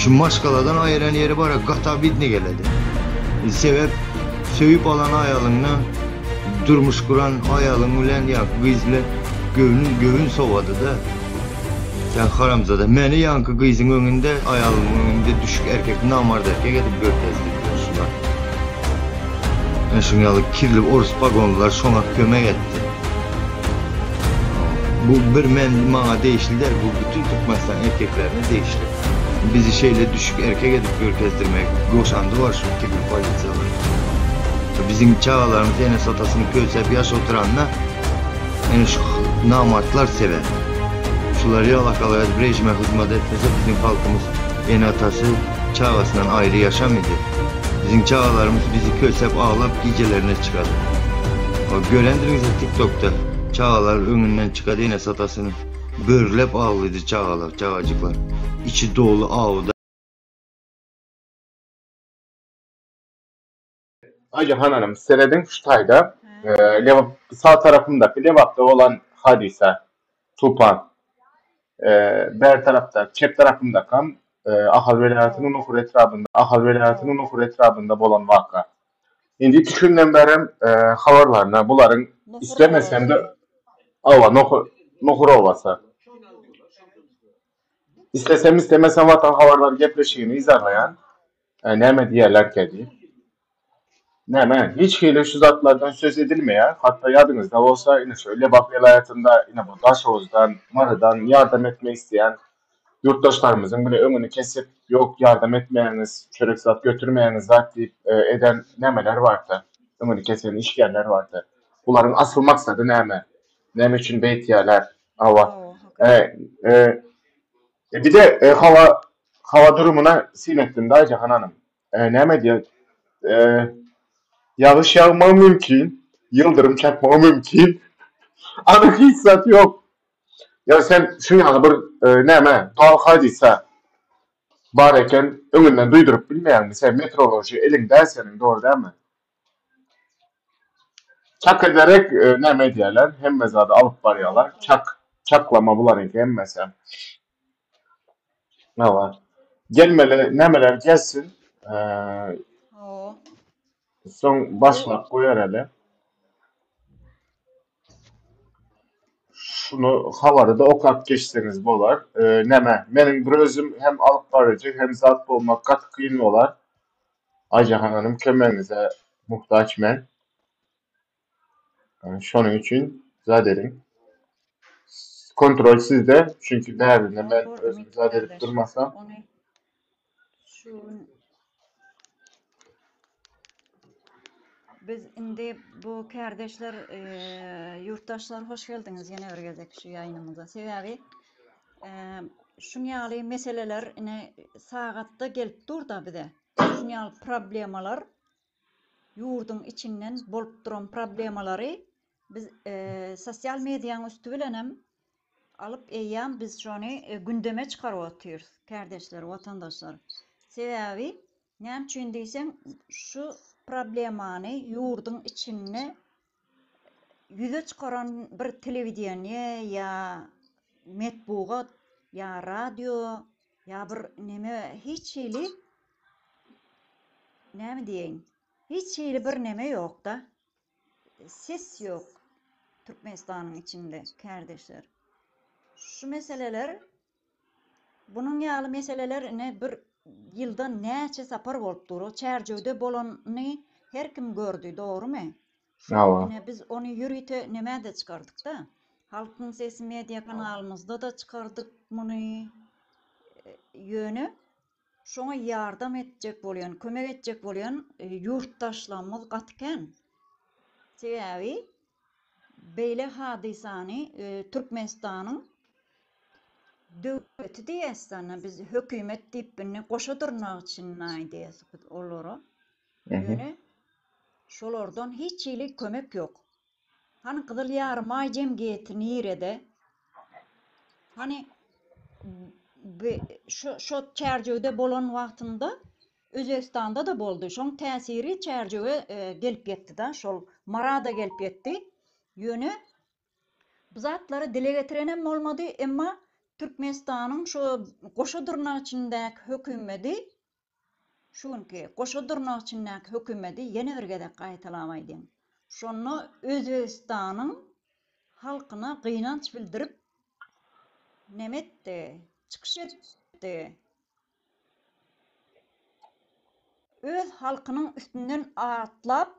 Şu maşgaladan aýyran ýeri bara gaty obidny geledi. Sebäp söýüp alan aýalyňdan durmuş guran aýalyň bilen ýa gyz bilen göwnüň göwün sowady-da. Sen haramzada meni ýaňky gyzyň öňünde aýalymyň öňünde düşük erkek namart erkek edip görkezdiler şular. Ene şuň ýaly kirli orus pagonlylar şoňa kömek etdi. Bu bir men maňa degişli däl bu bütün Türkmenistan erkeklerine degişli. Bizi şeýle düşük erkek edip görkezdirmek goşandy bar şu kirli polisiýalar. Biziň çagalarymyz enes atasyny kösäp ýaş oturanda Ene şu namartlar sebäp. Şular ýalakalyk edip rejime hyzmat etmese biziň halkymyz ene atasy çagasyndan aýry ýaşamydy. Biziň çagalarymyz bizi kösep aglap gijelerine çykady. Görendirňizä tiktokda çagalar öňünden çykady enesi atasyny börlep aglydy çagalar çagajyklar içi doly awuda. Aýjahan hanym, serediň şu taýda, Lebap sag tarapymdaky Lebapda bolan hadysa, tupan. Bäri tarapda, çep tarapymdakam Ahal welaýatynyň Nohur etrabynda, Ahal welaýatynyň Nohur etrabynda bolan waka. Indi iki günden bärem habarlaryna bularyň islemesem-de, hawa, Nohur, Nohur obasy. Isleseň islemesem Watan habarlary gepleşigini yzarlaýan. Näme diýerlerkä diýip. Näme, hiç hili şu zatlardan söz edilmeýär. Hatda ýadyňyzda bolsa, ine şu Lebap welaýatynda, ine bu Daşoguzdan, Marydan ýardam etmek isleýän ýurtdaşlarymyzyň bile öňüni kesip, ýok ýardam etmäňiz, çörek zat götürmäňiz zat diýip eden nämeler bardy, öňüni kesen işgärler bardy. Bularyň asyl maksady näme? Näme üçin beýtýärler? Hawa. Bir-de hawa hawa durumyna syn etdim Daýjahan hanym. Näme diýer? Ýagyş ýagmagy mümkin, ýyldyrym çakmagy mümkin. Anyk hiç zat ýok. Ýa sen şuň ýaly bir näme, doğal hadysa bar eken, öňünden duýduryp bilmeýäňmi? Sen meteoroloji eliň däl seniň, dogry dälmi? Çak ederek näme edýärler, hemme zady alyp barýarlar. Çak, çaklama bularyňky hemmesi. Hawa. Gelmeli nämeler gelsin. Hawa. Soň başlap goýar hele. Şuny habary-da okap geçseňiz bolar. Näme, meniň bir özüm hem alyp baryjy, hem zat bolmak gaty kyn bolar. Aýjahan hanym kömegiňize muhtaç men. Şonuň üçin zat ediň. Kontrol sizde, çünki bärinde men özüm zat edip durmasam. Biz indi bu kärdeşler, ýurtdaşlar hoş geldiňiz ýene bir gezek şu ýaýynymyza. Sebäbi şuň ýaly meseleler ine sagatda gelip dur-da bize. Şuň ýaly problemalar ýurduň içinden bolup duran problemalary biz sosial mediaň üsti bilenem alyp eýýäm biz şony gündeme çykaryp otyrys, kärdeşler, watandaşlar. Sebäbi näme üçin diýseň şu problemany ýurduň içinde ýüze çykaran bir telewideniýe ýa metbugat ýa radio ýa bir neme hiç hili näme diýeýin hiç hili bir neme ýokda ses ýok Türkmenistanyň içinde kärdeşler. Şu meseleler bunuň ýaly meseleler ine bir ýylda näçe sapar bolup dur. O Çärjewde bolanyny her kim gördi, dogrumy? Hawa. Ine biz ony ýörite nämä-de çykardyk-da. Halkyň sesi media kanalymyzda-da çykardyk muny. Ýöne Şoňa ýardam etjek bolýan, kömek etjek bolýan ýurtdaşlarymyz gaty kän. Sebäbi beýle hadysany Türkmenistanyň döwleti diýýäs-de, biz hökümet diýip indi goşa dyrnak içinde aýdýas biz olara. Ýöne şolardan hiç hili kömek ýok. Hany Gyzyl Ýarymaý jemgyýeti nirede? Hany şu şo Çärjewde bolan wagtynda Özbegistanda-da boldy. Şoň täsiri Çärjewe gelip ýetdi-da, şol Mara-da gelip ýetdi. Ýöne bu zatlary dile getirenem bolmady, emma. Türkmenistanyň şu goşa dyrnak içindäki hökümedi şu günki goşa dyrnak içindäki hökümedi ýene bir gezek gaýtalap aýdýan. Şonda Özbegistanyň halkyna gynanç bildirip neme etdi? Çykyş etdi. Öz halkynyň üstünden atlap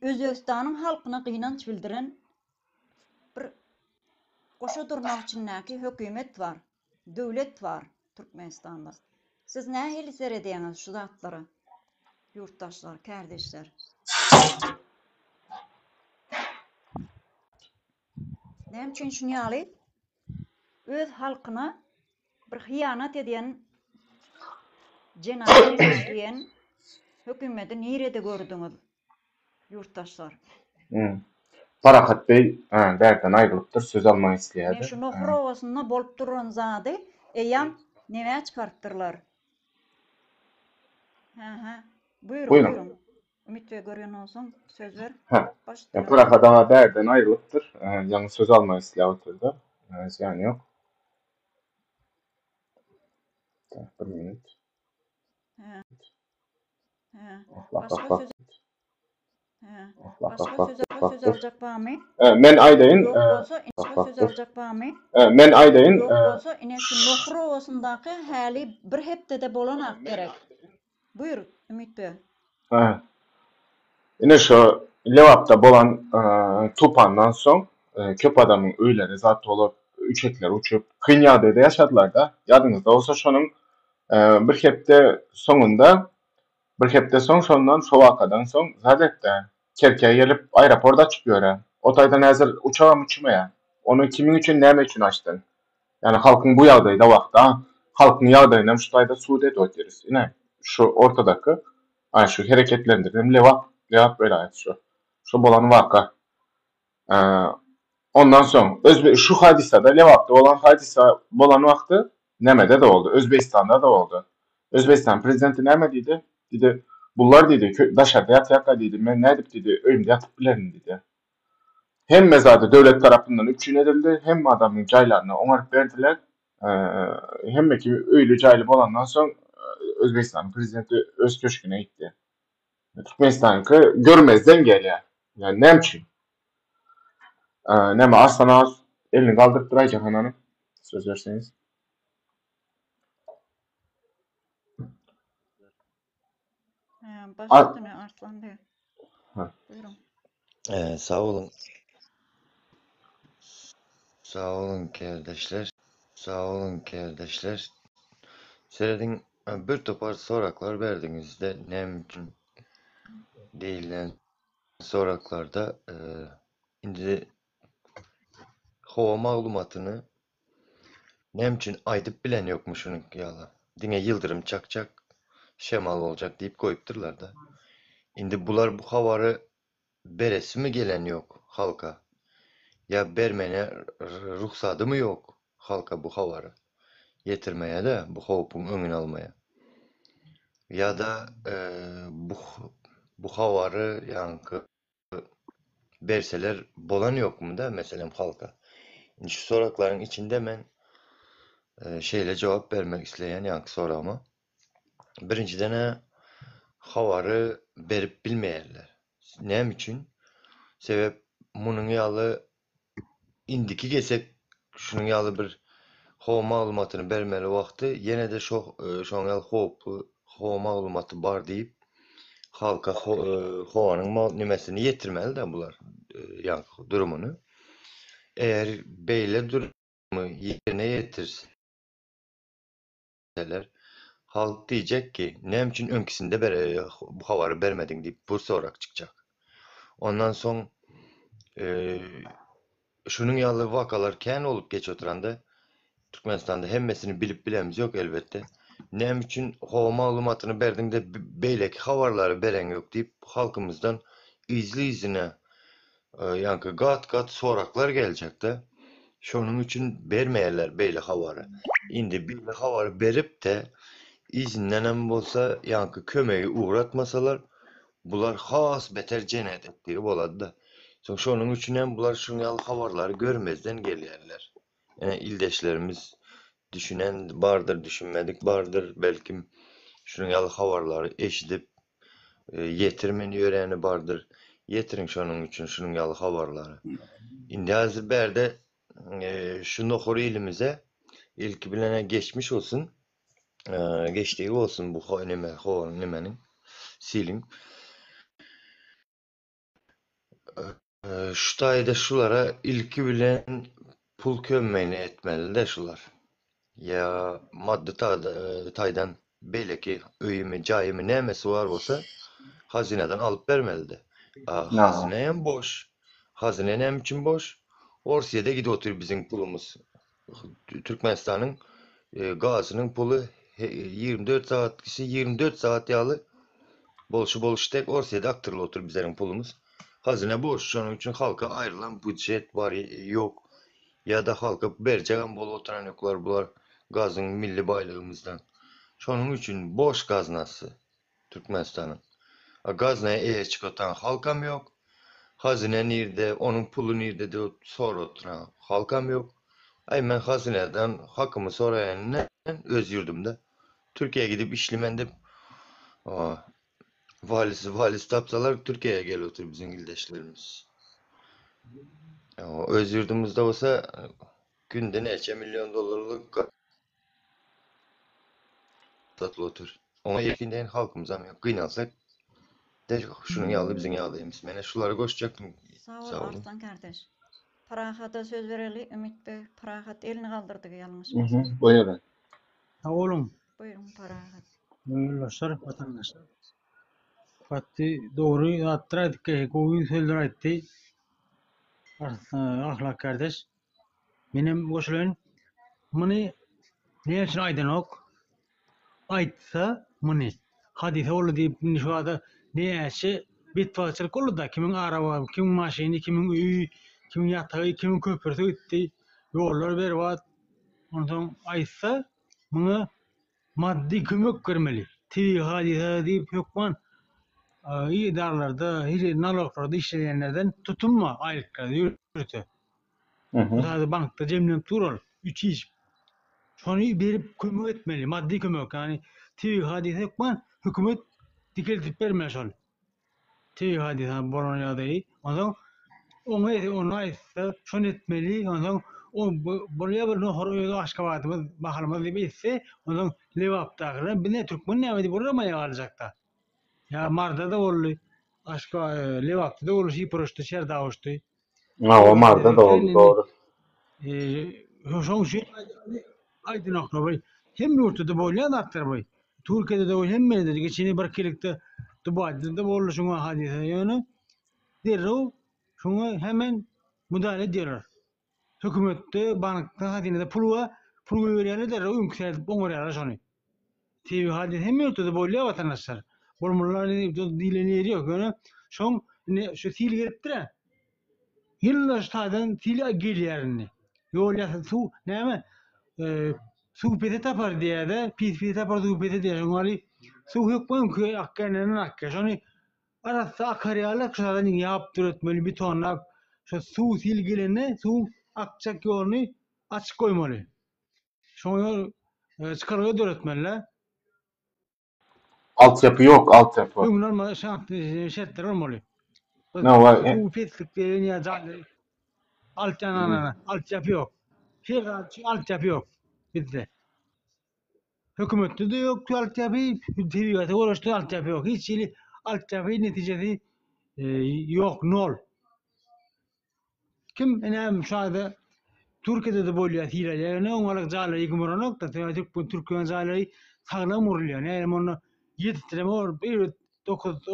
Özbegistanyň halkyna gynanç bildiren bir goşa dyrnak içindäki hökümet bar, döwlet bar Türkmenistanda. Siz nähili seredýäňiz şu zatlara, ýurtdaşlar, kärdeşler? Näme üçin şuny ýaly öz halkyna bir hyýanat edýän jenaýat işleýän hökümeti nirede gördüňiz ýurtdaşlar? Hmm. Parahat Bey bärden aýrylypdyr, söz almak isleýärdi. Men şu Nohur obasynda bolup duran zady eýýäm nemä çykarypdyrlar. Hä, hä. Buýruň, buýruň. Ümit bey görýän bolsaň söz ber. Hä. Parahat aga bärden aýrylypdyr. Ýaňy söz almak isläp otyrdy. Zyýany ýok. Bir minut. Hä. Hä. Başga söz Hä. Başga söz söz aljak barmy? Men aýdaýyn. Ýok bolsa, başga söz aljak barmy? Men aýdaýyn. Ýok bolsa, ine şu Nohur obasyndaky häli bir hepdede bolanak gerek. Buýur, Ümit beg. Hä. Ine şu Lebapda bolan tupandan soň köp adamyň öýleri zat bolup, üçekleri uçup, kyn ýagdaýda ýaşadylar-da. Ýadyňyzda bolsa şonuň bir hepde soňunda, bir hepde soň şondan şo wakadan soň zat etdi. Kerkä gelip aeroport açyp ýöre. O taýdan häzir uçagam uçmaýar. Ony kimiň üçin näme üçin açdyň? Ýani halkyň bu ýagdaýda wagtda halkyň ýagdaýynam şu taýda sud edip otyrys. Ine şu ortadaky aý şu hereketlendirdim Lebap, Lebap welaýaty şu. Şu bolan waka. Ondan soň Özbe şu hadysada Lebapda bolan hadysa bolan wagty nämede-de boldy, Özbegistanda-da boldy. Özbegistan prezidenti näme diýdi? Diýdi, Bular diýdi, daşarda ýatýarka diýdi, men nädip diýdi, öýümde ýatyp bilerin diýdi. Hemme zady döwlet tarapyndan üpjün edildi, hemme adamyň jaýlaryny oňaryp berdiler. Hemme kim öýli jaýly bolandan soň Özbegistanyň prezidenti öz köşgüne gitdi. Türkmenistanyňky görmezden gelýär. Ýani näme üçin? Näme Arslan aga elini galdyrypdyr Aýjahan hanym. Söz berseňiz. Baş üstüne Arslan beg. Buyurun. Ee, sag boluň. Sag boluň kärdeşler. Sag boluň kärdeşler. Serediň bir topar soraklar berdiňizde näme üçin diýilen soraklarda e, indi howa maglumatyny Näme üçin aýdyp bilen ýokmy şunuňky ýaly. Diňe ýyldyrym çakjak, şemal boljak diýip goýupdyrlarda. Indi bular bu habary beresimi gelen ýok halka. Ýa bermene rugsadymy ýok halka bu habary ýetirmeye-de bu howpuň öňüni almaya. Ýa-da bu bu habary ýaňky berseler bolan ýokmy-da meselem halka. Indi şu soraklaryň içinde men şeýle jogap bermek isleýän ýaňky soragyma. Birinjiden-ä habary berip bilmeýärler. Näme üçin? Sebäp munuň ýaly indiki gezek şunuň ýaly bir howa maglumatyny bermeli wagty ýene-de şo şonuň ýaly howply howa maglumaty bar diýip halka howanyň nimesini ýetirmeli-de bular ýaňky durumyny. Eger beýle durumy ýerine ýetirse Diýseler, halk diýjek ki, näme üçin öňkisinde bu habary bermediň diýip bu sorag çykjak. Ondan soň şunuň ýaly wakalar kän bolup geç oturanda Türkmenistanda hemmesini bilip bilemiz ýok elbetde. Näme üçin howa maglumatyny berdiňde beýleki habarlary bereň ýok diýip halkymyzdan yzly-yzyna Ýaňky gat-gat soraklar geljekde. Şonuň üçin bermeýärler beýle habary. Indi beýle habary berip-de, yzyndanam bolsa ýaňky kömegi ugratmasalar, bular has beter jenaýat etdigi bolady-da. Soň şonuň üçinem bular şuň ýaly habarlary görmezden gelýärler. Ine, ildeşlerimiz. Düşünen bardyr, düşünmedik bardyr. Belkim şunuň ýaly habarlary eşidip ýetirmän ýöreni bardyr. Ýetiriň şonuň üçin şunuň ýaly habarlary. Indi häzir bärde şu nohur ilimize ilki bilen-ä geçmiş bolsun. Geçdigi bolsun bu neme nemeniň siliň. Şu taýda şulara ilki bilen pul kömegini etmeli-de şular. Ýa maddy taýdan beýleki öýümi, jaýymy nämesi bar bolsa hazynadan alyp bermelidi. A hazyna hem boş. Hazyna näme üçin boş? Orsýede gidip otyr biziň pulumyz. Türkmenistanyň gazynyň puly 24 sagat kişi 24 sagat ýaly bolşy bolşy tek Orsýede akdyrylyp otyr bizleriň pulumyz. Hazyna boş, şonuň üçin halka aýrylan budjet bar ýok. Ýa-da halka berjegem bolup oturan ýoklar bular gazyň milli baýlygymyzdan. Şonuň üçin boş gaznasy. Türkmenistanyň. A gaznaya eýe çykyp oturan halkam ýok. Hazyna nirde, onuň puly nirde diýip sorap oturan halkam ýok. Aý men hazynadan hakymy soraýan öz ýurdumda. Türkiýä gidip işlemen diýip walis walis tapsalar Türkiýä gelip otyr biziň ildeşlerimiz. Öz ýurdumyzda bolsa günde näçe million dollarlyk Satylyp otyr. Oňa ýekin diýen halkymyzam ýok. Gynansak de şunuň ýaly biziň ýagdaýymyz. Menä şulary goşjakdym. Sag bol Arslan kardeş. Parahada söz bereli Ümit beg Parahat elini galdyrdygy ýalňyşmasam. Buýurun. Sag boluň. Buýruň Parahat. Ýoldaşlar, watandaşlar. Gaty dogry zatlar aýdyp gowy sözler aýtdy. Ahlak kardeş. Menem goşulaýyn. Muny näme üçin aýdanok? Aýtsa muny hadysa boldy diýip indi şu wagta näçe betbagtçylyk boldy-da, kimiň araba, kimiň maşyny, kimiň öýi, kimiň ýatagy, kimiň köprüsi gitdi, ýollar berbat. Onsoň aýtsa muňa maddy kömek bermeli. Tebigy hadysa diýip hökman edaralarda, naloglarda işleýänlerden tutunma aýlyklar ýörite. Mysal bankda jemlenip dur ol, üç iş. Şony berip kömek etmeli, maddy kömek, ýagny tebigy hadysa hökman hökümet dikeldip bermeli şol. Tebigy hadysa bolan ýagdaýy. Onsoň oňa ony aýtsa, şony etmeli, onsoň o bolýar bir nohur öz Aşgabadymyz, mahalymyz diýip etse, onsoň Lebapdakylar biz ne türkmen näme diýip olar hem aýaga galjakda. Ýa Marda-da boldy, Aşga Lebapda-da boldy, Şipuryşdy, Şerdawuşdy. Hawa, Marda-da boldy, dogry. Şoň üçin aýdynoklar bu. Hemme ýurtda-da bolýan zatlar bu. Türkiýede-de bolýar, hemme ýerde. Geçen bir kilikde Dubaýda-da boldy şuňa hadysa. Ýöne derrew şuňa hemen müdahale edýärler. Hökümetde, bankda, hazynada pul bar, pul goýberýärler derrew öňküsi edip oňarýarlar şony. Tebigy hadysa hemme ýurtda-da bolýar watandaşlar. Bolmalylar diýlen ýeri ýok. Ýöne şoň indi şu sil gelipdir-ä. Ýylda şu taýdan sil gelýär indi. Ýol ýasa suw näme suw pese tapar diýýär-de, pis pise tapar suw pese diýýär. Şoň ýaly suw hökman öňki akýandan akýar. Şony arassa akar ýaly şu taýdan ýap döretmeli, betonlap şo suw sil gelende suwuň akjak ýoluny açyk goýmaly. Şoňa e, çykalga döretmeli. Altyapy ýok, altyapy. Öňüni alma şart, e, şertler bolmaly. No, e- Suw peslik diýen ýa jaýlar altyana, altyapy ýok. Her zat üçin altyapy ýok bizde. Hökümetde de ýok altyapy, tebigata görüşde altyapy ýok. Hiç hili altyapy netijesi e, ýok, nol. Kim ine şu aýda Türkiýede-de bolýar sil alýar. Ýöne oňalyk jaýlary ýykyp uranok-da. Sebäbi türkmen türkmen jaýlary saglam gurulýar. Näme onda ýedi tirem bor, bir 9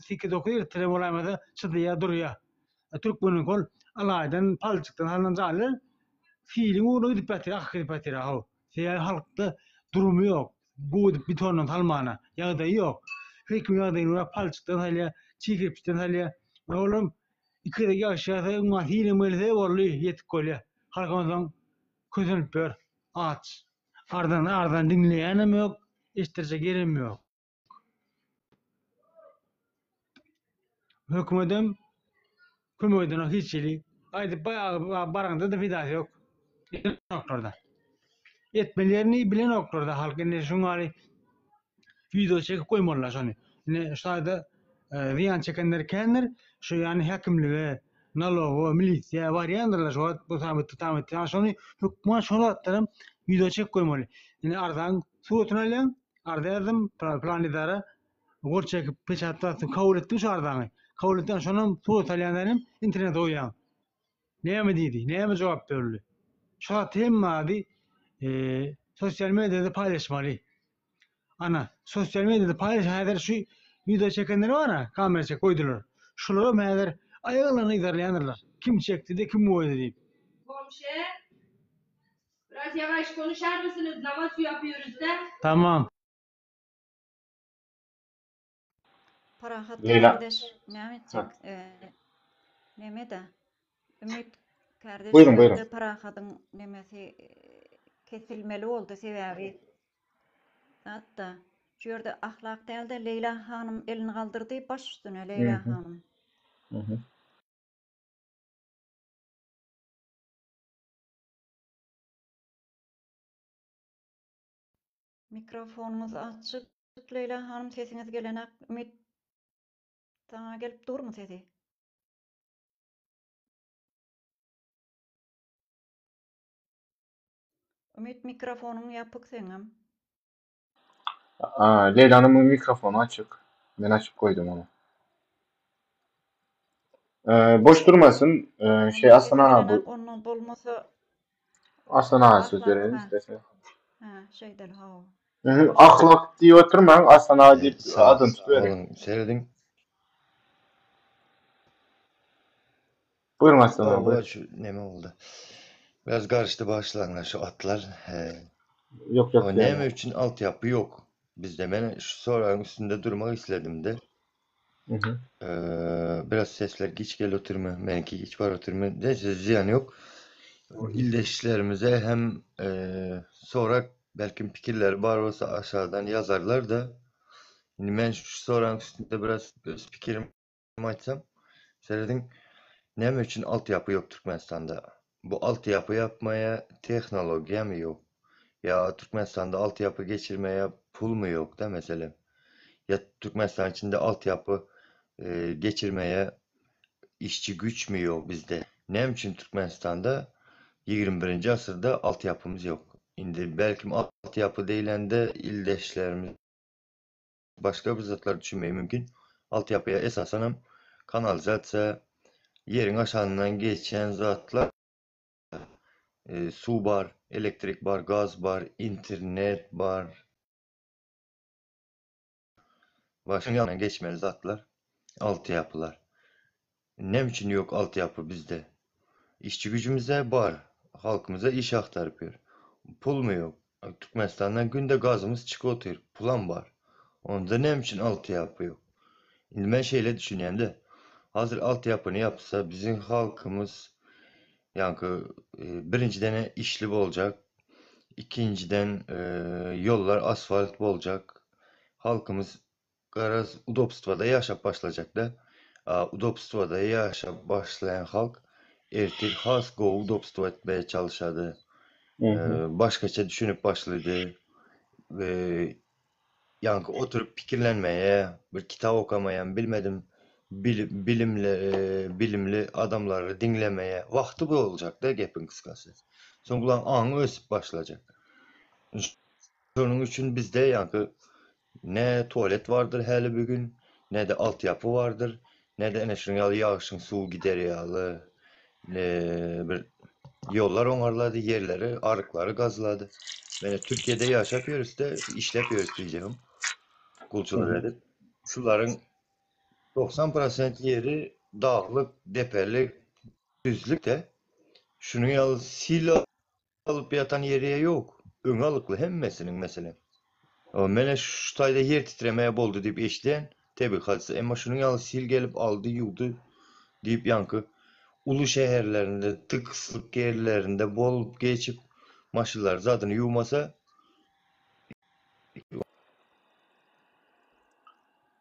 8 9 ýedi tirem bolaýmasa çydaýar durýar. Türkmeniň ol alaýdan palçykdan salnan jaýlar siliň ugruna gidip ýatyr, akyp gidip ýatyr how. Sebäbi halkda durumy ýok. Gowy edip betondan salmana ýagdaýy ýok. Her kim ýagdaýyna görä palçykdan salýar, çig kerpiçden salýar. Olam Iki gezek ýagyş ýagsa, öňňe hilem gelse boldy, ýetik bolýar. Halk onsoň kösenip ýör, aç. Arzan, arzan diňleýänem ýok, eşitdirjek ýerem ýok. Hökümetem kömek edenok hiç hili. Aýdyp baraňda-da peýdasy ýok. Edenoklar-da. Etmeli ýerini bilenoklar-da halk indi şuň ýaly wideo çekip goýmalylar şony. Indi şu taýda zyýan çekenler kändir. Şu ýany häkimlige, naloga, milisiýa barýandyrlar şu wagt bu sabytda tabytda. Ýa şony hökman şol zatlaram wideo çekip goýmaly. Indi arzaň suratyny alýaň, arza ýazdym plan edara gol çekip peçat basdym kabul etdim şu arzaňy. Kabul etdim şonam surat alýan hem internete goýýaň. Näme diýdi? Näme jogap berildi? Şu zat hemme zady sosial mediada paýlaşmaly. Ana, sosial mediada paýlaş häzir şu wideo çekenler bar-a, kamera çekip goýdular. Şularam häzir aýaklaryny yzarlaýandyrlar. Kim çekdi-de, kim goýdy diýip. Komşy, biraz ýavaş konuşar mısınız? Namaz yapıyoruz da. Tamam. Parahat Leýla. kardeş näme etjek? Nemede? Ümit kardeş Buyurun, buyurun. ýerde Parahadyň nemesi kesilmeli boldy sebäbi hatda şu ýerde ahlak dälde Leýla hanym elini galdyrdy baş üstüne Leýla hanym. Mikrofonyňyz açyk Leýla hanym sesiňiz gelenak Ümit saňa gelip durmy sesi? Ümit mikrofonyň ýapyk seňem. Aa, Leýla hanymyň mikrofony açyk. Men açyp goýdum ony. Ee, boş durmasyn. Ee, şey Onuň Aslan sesi aga bu gelenak ondan bolmasa Aslan aga söz ahlak berelim ha. istersen. Ha şeýdeli hawa. Hı hı, ahlak diýip oturmaň, Aslan aga E, diýip sag adyny tutuberiň. boluň, serediň. Buyurun Aslan aga, Hawa, buyur. şu neme boldy. Biraz garyşdy başlaňlar şu atlar. He. Yok yok O diýen näme ýok. üçin altyapy ýok bizde? Men şu soragyň üstünde durmak isledim-de. Hı hı. Ee, biraz sesler giç gel oturma. Benimki giç var oturma. Neyse ziyan yok. İldeşlerimize hem e, sonra belki fikirleri var olsa aşağıdan yazarlar da. Şimdi ben şu soranın üstünde biraz öz fikrimi açsam. Seyredin. Näme üçin altyapy yok Türkmenistanda? Bu altyapy yapmaya tehnologiýa mı yok? Ya Türkmenistanda altyapy geçirmeye pul mu yok da mesela? Ya Türkmenistan içinde altyapy e, geçirmeye işçi güç mü yok bizde? Näme üçin Türkmenistanda 21. asyrda altyapymyz yok? Indi belki altyapy diýlende ildeşlerimiz başga bir zatlar düşünmeyi mümkin. Altyapyya esasen kanalizasiýa, ýeriň aşagyndan geçen zatlar e, su bar, elektrik bar, gaz bar, internet bar. Başka geçmeli zatlar, altyapılar. Ne üçin yok altyapı bizde? İşçi gücümüze bar. Halkımıza iş aktarıp Pul mu yok? Türkmenistan'dan günde gazımız çıkıp oturuyor. Pulan var. Onda ne için altyapı yok? Şimdi ben şeyle düşünüyorum de. Hazır altyapını yapsa bizim halkımız yani e, birinciden işli olacak. İkinciden e, yollar asfalt olacak. Halkımız garaz udobstvada yaşap başlayacak da. Udobstvada yaşap başlayan halk ertir has go udobstvo etmeye çalışadı. Hı hı. E, başkaça düşünüp başladı. Ve yani oturup fikirlenmeye, bir kitap okumaya, bilmedim bilim, bilimli, e, bilimli adamları dinlemeye vakti bu olacak da gepin kısası. Soň bulan aňy ösüp başlayacak. Şonuň üçin bizde yani ne tuvalet vardır hele bugün, ne de altyapı vardır, ne de ene şunuň ýaly ýagyşyň suwy gider ýaly ne bir yollar oňarlady, yerleri, arıklary gazlady. Mene Türkiye'de yaşap da işlep ýörüs diýeceğim. Hı Gulçulyk hı. edip. Şularyň 90% ýeri daglyk, depelik, düzlük de şunuň ýaly sil alyp ýatan ýeri yok. Öňe alykly hemmesiniň mesela. Ama mene şu taýda ýer titremeye boldy diýip eşden tebigy hadysa. Emma şunuň ýaly sil gelip aldy, ýuwdy diýip ýaňky ulu şäherlerinde, tıkıslyk yerlerinde bolup geçip maşynlar zadyny ýuwmasa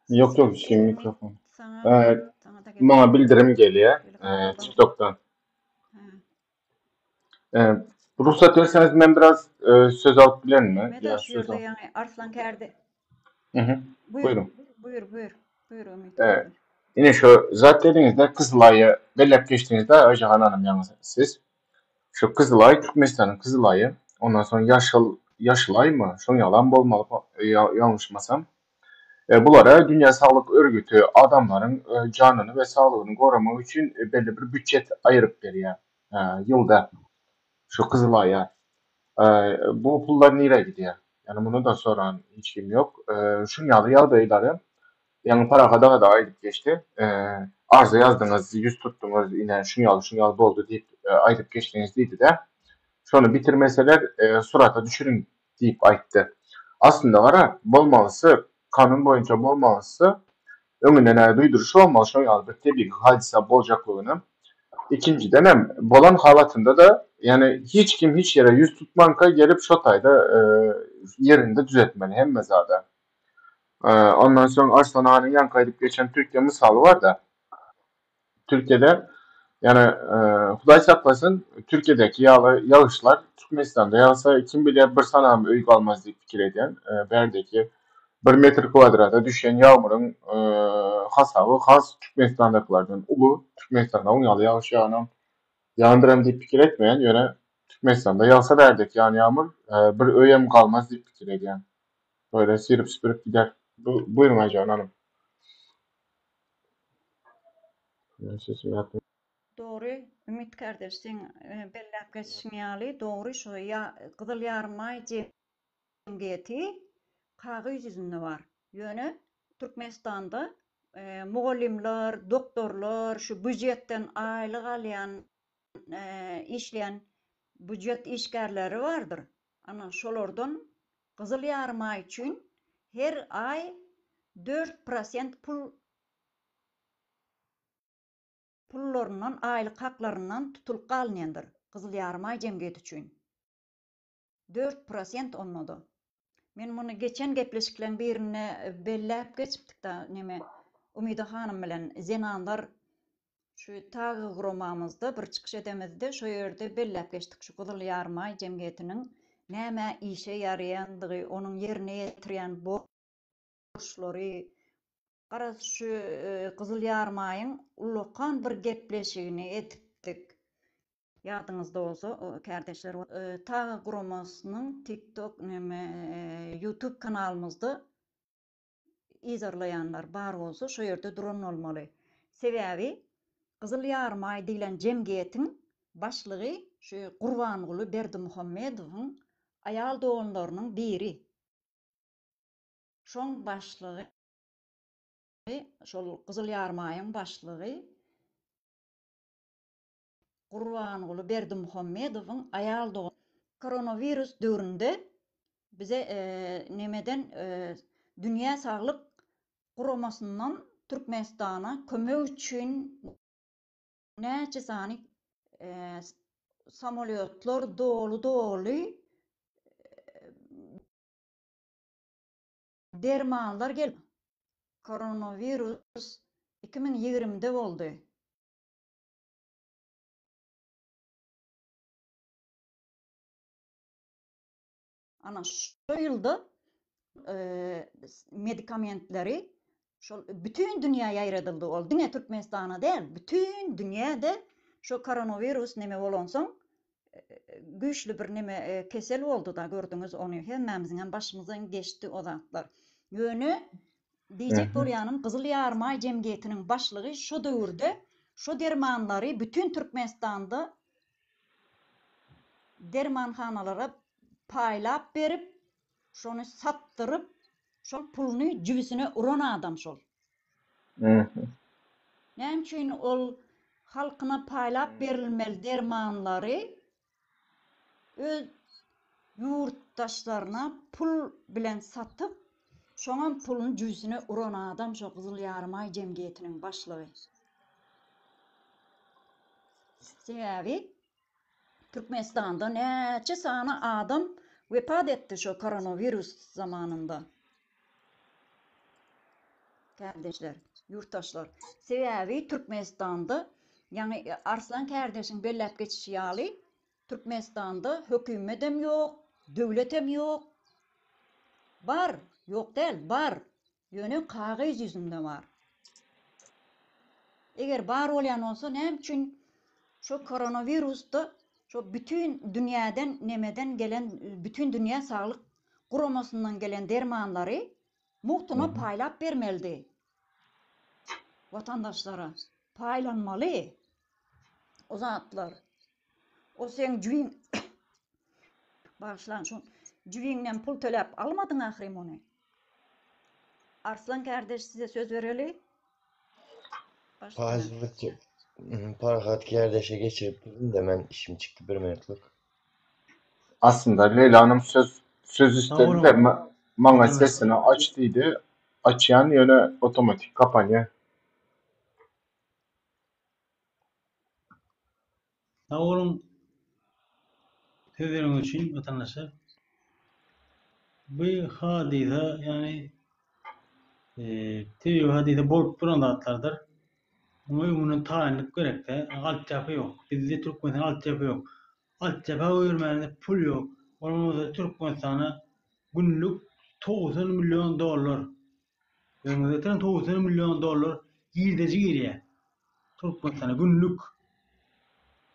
Yok yok şey Ümit mikrofon. saňa Ee, saňa da gelip bana dur. bildirim geliyor Şeýle ee, gapdaldan. TikTok'tan. Ha. Ee, Rugsat berseňiz men biraz e, söz alyp bilerin mi? Meda şu ýerde ýaňy Arslan kärde. Mhm. Buyur. Buyur, buyur. Buyur Ümit. E, ine şu zat dediňizde Kyzylaýy belläp geçdiňizde Aýjahan hanym ýaňy siz. Şu Kyzylaý Türkmenistanyň Kyzylaýy, ondan soň Ýaşyl Ýaşylaýmy? Şoň ýalam bolmaly ýalňyşmasam. E, bulara Dünýä Saglyk Örgüti adamlaryň e, janyny we saglygyny goramak üçin e, belli bir býujet aýyryp berýär ýylda şu Kyzylaýa. Bu pullar nirä gidýär? Ýani muny-da soran hiç kim ýok. Şuň ýaly ýagdaýlary ýaňy Parahat aga-da aýdyp geçdi. Arza ýazdyňyz, ýüz tutduňyz, ine şuň ýaly, şuň ýaly boldy diýip aýdyp geçdiňiz diýdi-de. Şony bitirmeseler surata düşüriň diýip aýtdy. Aslynda gara, bolmalysy, kanun boýunça bolmalysy, öňünden-ä duýduryş bolmaly şoň ýaly bir tebigy hadysa boljaklygyny. Ikinjidenem, bolan halatynda-da, ýagny hiç kim hiç ýere ýüz tutmanka gelip şo taýda ýerinde düzetmeli hemme zady. Ondan soň Arslan aganyň ýaňky aýdyp geçen Türkiýe mysaly bar-da. Türkiýede ýagny Hudaý saklasyn Türkiýedäki ýaly ýagyşlar Türkmenistanda ýagsa kim bilýär bir sanam öý galmaz diýip pikir edýän. Bärdeki bir metr kwadrata düşýän ýagmyryň hasaby has Türkmenistandakylardan uly. Türkmenistanda oň ýaly ýagyş ýaganam ýagandyram diýip pikir etmeýän, ýöne Türkmenistanda ýagsa bärdeki ýagan ýagmyr bir öýem galmaz diýip pikir edýän. Böyle syryp süpürip gider. Buýruň Aýjan hanym. Dogry Ümit kardeş seň belläp geçişiň ýaly dogry şo Gyzyl Ýarymaý jemgyýeti kagyz ýüzünde bar. Ýöne Türkmenistanda mugallymlar, doktorlar şu býujetden aýlyk alýan işleýän býujet işgärleri bardyr. Ana şolardan Gyzyl Ýarymaý üçin her aý 4% pul pullaryndan, aýlyk haklaryndan tutulyp galynýandyr Gyzyl Ýarymaý jemgyýeti üçin. 4% onda-da. Men muny geçen gepleşikleň birinde belläp geçipdik-da, neme, Umyda hanym bilen zenanlar şu TAG guramamyzda bir çykyş edemizde şo ýerde belläp geçdik şu Gyzyl Ýarymaý jemgyýetiniň nämä işe ýaraýandygy, onuň ýerine ýetirýän borçlary, Garaz şu Gyzyl Ýarymaýyň ullakan bir gepleşigini edipdik. Ýadyňyzda bolsa kärdeşler TAG guramasynyň TikTok neme YouTube kanalymyzda yzarlaýanlar bar bolsa şo ýerde duran bolmaly. Sebäbi Gyzyl Ýarymaý diýlen jemgyýetiň başlygy şu Gurbanguly Berdimuhamedowyň aýal doganlarynyň biri. Şoň başlygy şol Gyzyl Ýarymaýyň başlygy Gurbanguly Berdimuhamedowyň aýal dogany koronawirus döwründe bize nemeden Dünýä Saglyk Guramasyndan Türkmenistana kömek üçin näçe sany samolýotlar doly-doly Dermanlar gelip koronawirus 2020 de boldy. Ana şo ýylda medikamentleri şol bütin dünýä ýaýradyldy ol diňe Türkmenistana däl bütin dünýäde şo koronawirus neme bolansoň güýçli bir neme kesel boldy-da gördüňiz ony hemmämiziňem başymyzdan geçdi o zatlar. Ýöne diýjek bolýanym Gyzyl Ýarymaý jemgyýetiniň başlygy şo döwürde şo dermanlary bütin Türkmenistanda dermanhanalara paýlap berip şony satdyryp şol puluny jübüsine uran adam şol. Näme üçin ol halkyna paýlap berilmeli dermanlary öz ýurtdaşlaryna pul bilen satyp, şoňam puluny jübüsine uran adam şo Gyzyl Ýarymaý jemgyýetiniň başlygy. Sebäbi Türkmenistanda näçe sany adam wepat etdi şo koronawirus zamanynda. Kärdeşler, ýurtdaşlar. Sebäbi Türkmenistanda, ýaňy Arslan kärdeşiň belläp geçişi ýaly, Türkmenistanda hökümetem ýok, döwletem ýok. Bar, ýok däl, bar. Ýöne kagyz ýüzünde bar. Eger bar bolýan bolsa näme üçin şo koronawirusda şo bütin dünýäden nemeden gelen bütin dünýä saglyk guramasyndan gelen dermanlary mugtuna paýlap bermelidi watandaşlara paýlanmaly o zatlar. O seň jübiň bagyşlaň şu jübiňden pul töläp almadyň ahyryn ony. Arslan kardeş size söz bereli. Başlaň. Parahat kardeşe geçirip dedim de men işim çykdy bir minutlyk. Aslynda Leýla hanym söz söz istedi de maňa sesini aç diýdi. Açýan ýöne otomatik kapanýar. Sag boluň sözleriňiz üçin watandaşlar. Bu hadysa ýagny tebigy hadysa bolup duran zatlardyr. Muňa öňünden taýynlyk gerekde. Altyapy ýok. Bizde Türkmenistanda altyapy ýok. Altyapa goýbermäne pul ýok. Bolmasa Türkmenistana günlük 90 million dollar Öňüňize getiren 90 million dollar girdeji girýär. Türkmenistana günlük.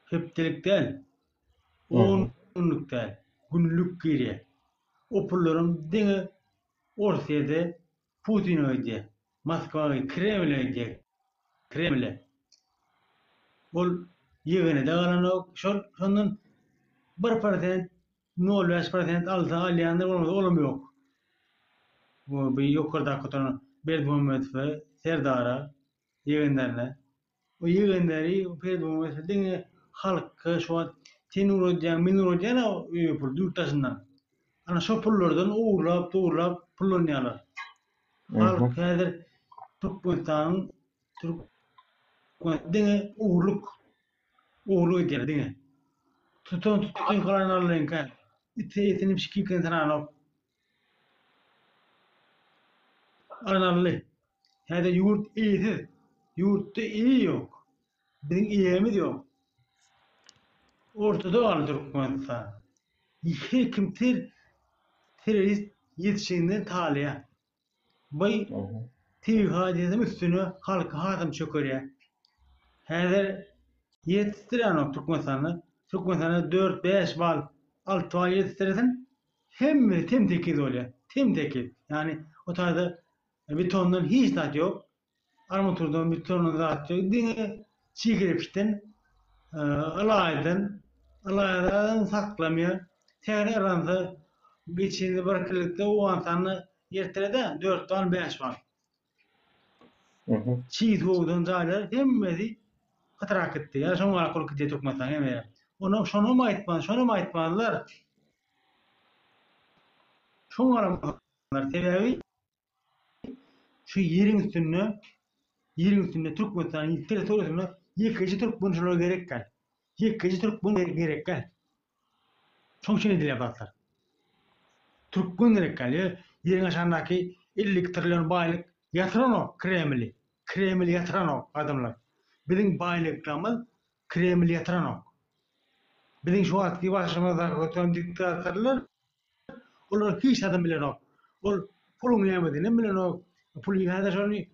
Hepdelik däl. 10 günlük däl. Günlük girýär. O pullaram diňe Orsýede Putine gidýär. Moskwa gidýär, Kremle gidýär. Kremle. Ol ýegenede galanok. Şol şondan 1% Nol 5 prosent alsa alýandyr bolmasa olam ýok. Bu ýokardaky oturan Berdimuhamedowa, Serdara, ýegenlerine. O ýegenleri Berdimuhamedow diňe halka şu wagt sen ugradýaň, men ugradýan-a öýe pul ýurt daşyndan. Ana şo pullardan ogurlap, dogurlap pullanýarlar. Halk häzir Türkmenistanyň Türkmen diňe ogurlyk Ogurlyk edýär diňe. Tutan tutdun kalan Allaňka. Ite etini pişik iýken sananok. Alan Alla. Häzir ýurt eýesiz. Ýurtda eýe ýok. Biziň eýemiz ýok. Ortada galdy Türkmenistan. Her kim ter terrorist ýetişiginden talaýar. By tebigy hadysaň üstüne halky hasam çökerýär. Häzir ýetişdirenok Türkmenistanda. Türkmenistanda dört-bäş bal, alty bal ýetişdirseň, hemmesi tem-tekiz bolýar. Tem-tekiz. Ýagny o taýda betondan hiç zat ýok. Armaturdan betondan zat ýok. Diňe çig kerpiçden, ylaýdan, ylaýdan saklamaýar. Täze yransa geçende bir kilikde Owganystanda ýertirede dört bal, bäş bal. Çig suwdan jaýlar hemmesi pytrak gitdi. Ýa şoňa galak bolup gidýär Türkmenistan hemme ýere. Onam şonam aýtman, şonam aýtmazlar. Şoňa garamazlar. Sebäbi Şu ýeriň üstünde, ýeriň üstünde Türkmenistanyň territoriýasynda ýekeje türkmen şolara gerek däl. Ýekeje türkmen gerek däl. Şoň üçin edilýär bu zatlar. Türkmen gerek däl. Ýeriň aşagyndaky 52 trillion baýlyk ýatyranok Kremli. Kreml ýatyranok adamlar. Biziň baýlyklarymyz Kreml ýatyranok. Biziň şu wagtky başymyzdaky oturan diktatorlar Olar hiç zadam bilenok. Ol puluň nämediginem bilenok. Pul häzir şony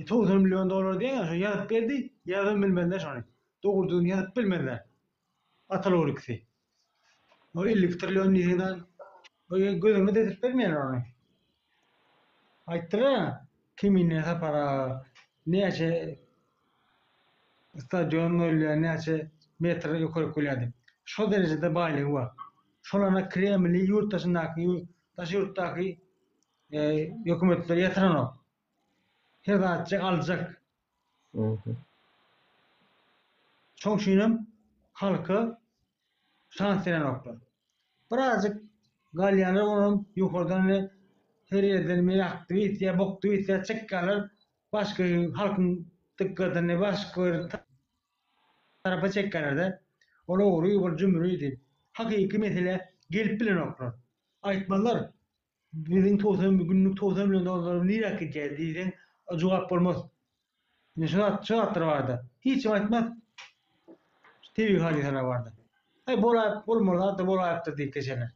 90 million dollar diýýär, şony ýazyp berdi, ýazam bilmezler şony. Dogrudygyny ýazyp bilmezler. Ataly ikisi. O 52 trillion diýseň, gözüňe de bermeýärler ony. Aýtdylar, Kemine Sapar aga näçe stadion goýulýar, näçe metr ýokaryk bolýar diýip. Şo derejede baýlygy bar. Şol ana Kremli ýurt daşyndaky, daşary ýurtdaky hökümetler ýatyranok. Her zatjyk aljak. Şoň üçinem halka şans berenoklar. Birazjyk galýanlar onam ýokardan ine her ýerden men aktiwist ýa boktiwist ýa çykýarlar başga halkyň dykgatyny başga bir tarapa çekýärlerde ol ogry ol jümri diýip hakyky meselä gelip bilenoklar. Aýtmazlar biziň 90 günlük 90 million dollarymyz nirä gidýär diýseň jogap bolmaz. Ine şu zat, şu zatlar barada hiç kim aýtmaz. Şu tebigy hadysalar barada. Aý bolaýyp bolmaly zatdyr bolaýypdyr diýip geçerler.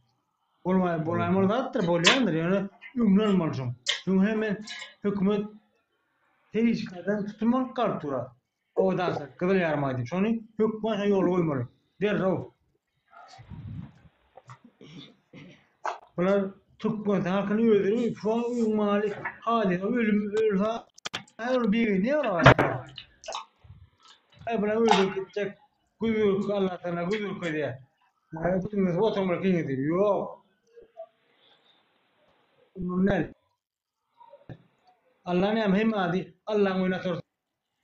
Bolmaý bolaýmaly zatdyr bolýandyr ýöne öňüni almaly şoň. Şoň hem men hökümet serişdelerden tutum alyp galyp dur. Owadançylyk gyzyl ýarmaý diýip şony hökman şo ýola goýmaly. Derrew. Bular Türkmenistan halkyny özleri şu an maly hadysa ölüm ölse ol begenýär olar. Aý bular öldürip gitjek göz görk Allah sana göz görkezýär. Maýa tutulmasy oturmaly kyn diýip. Ýok. Mundan Allah näme hemme ady Allaň öýüne atarys.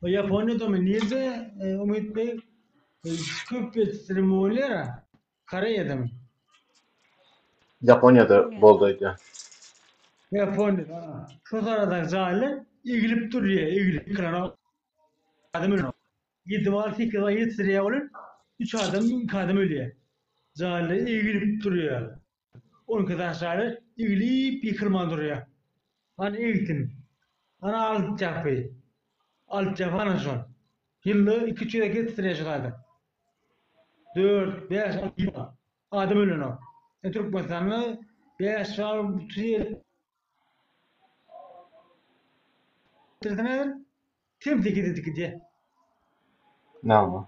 Ýaponiýadamy nirde Umyt Bey köp ýetişdirim bolýar Koreýadamy? Ýaponiýada boldy aýdýan. Ýaponiýada. Şo tarada jaýlar egilip durýar, egilip ýykylanok. Adam ölenok. Ýedi bal, sekiz bal ýetişdirýär olar. Üç adam, iki adam ölýär. Jaýlar egilip durýar. 12 daş jaýlar egilip ýykylman durýar. Hany egsin. Hany altyapy. Altyapy ana şol. Ýylda iki-üç gezek ýetişdirýär şu taýda. Dört, bäş, alty bal. Adam ölenok. E Türkmenistanda bäş bal bütün ýer ýetişdirseň Tem tekiz edip gidýär. Näme?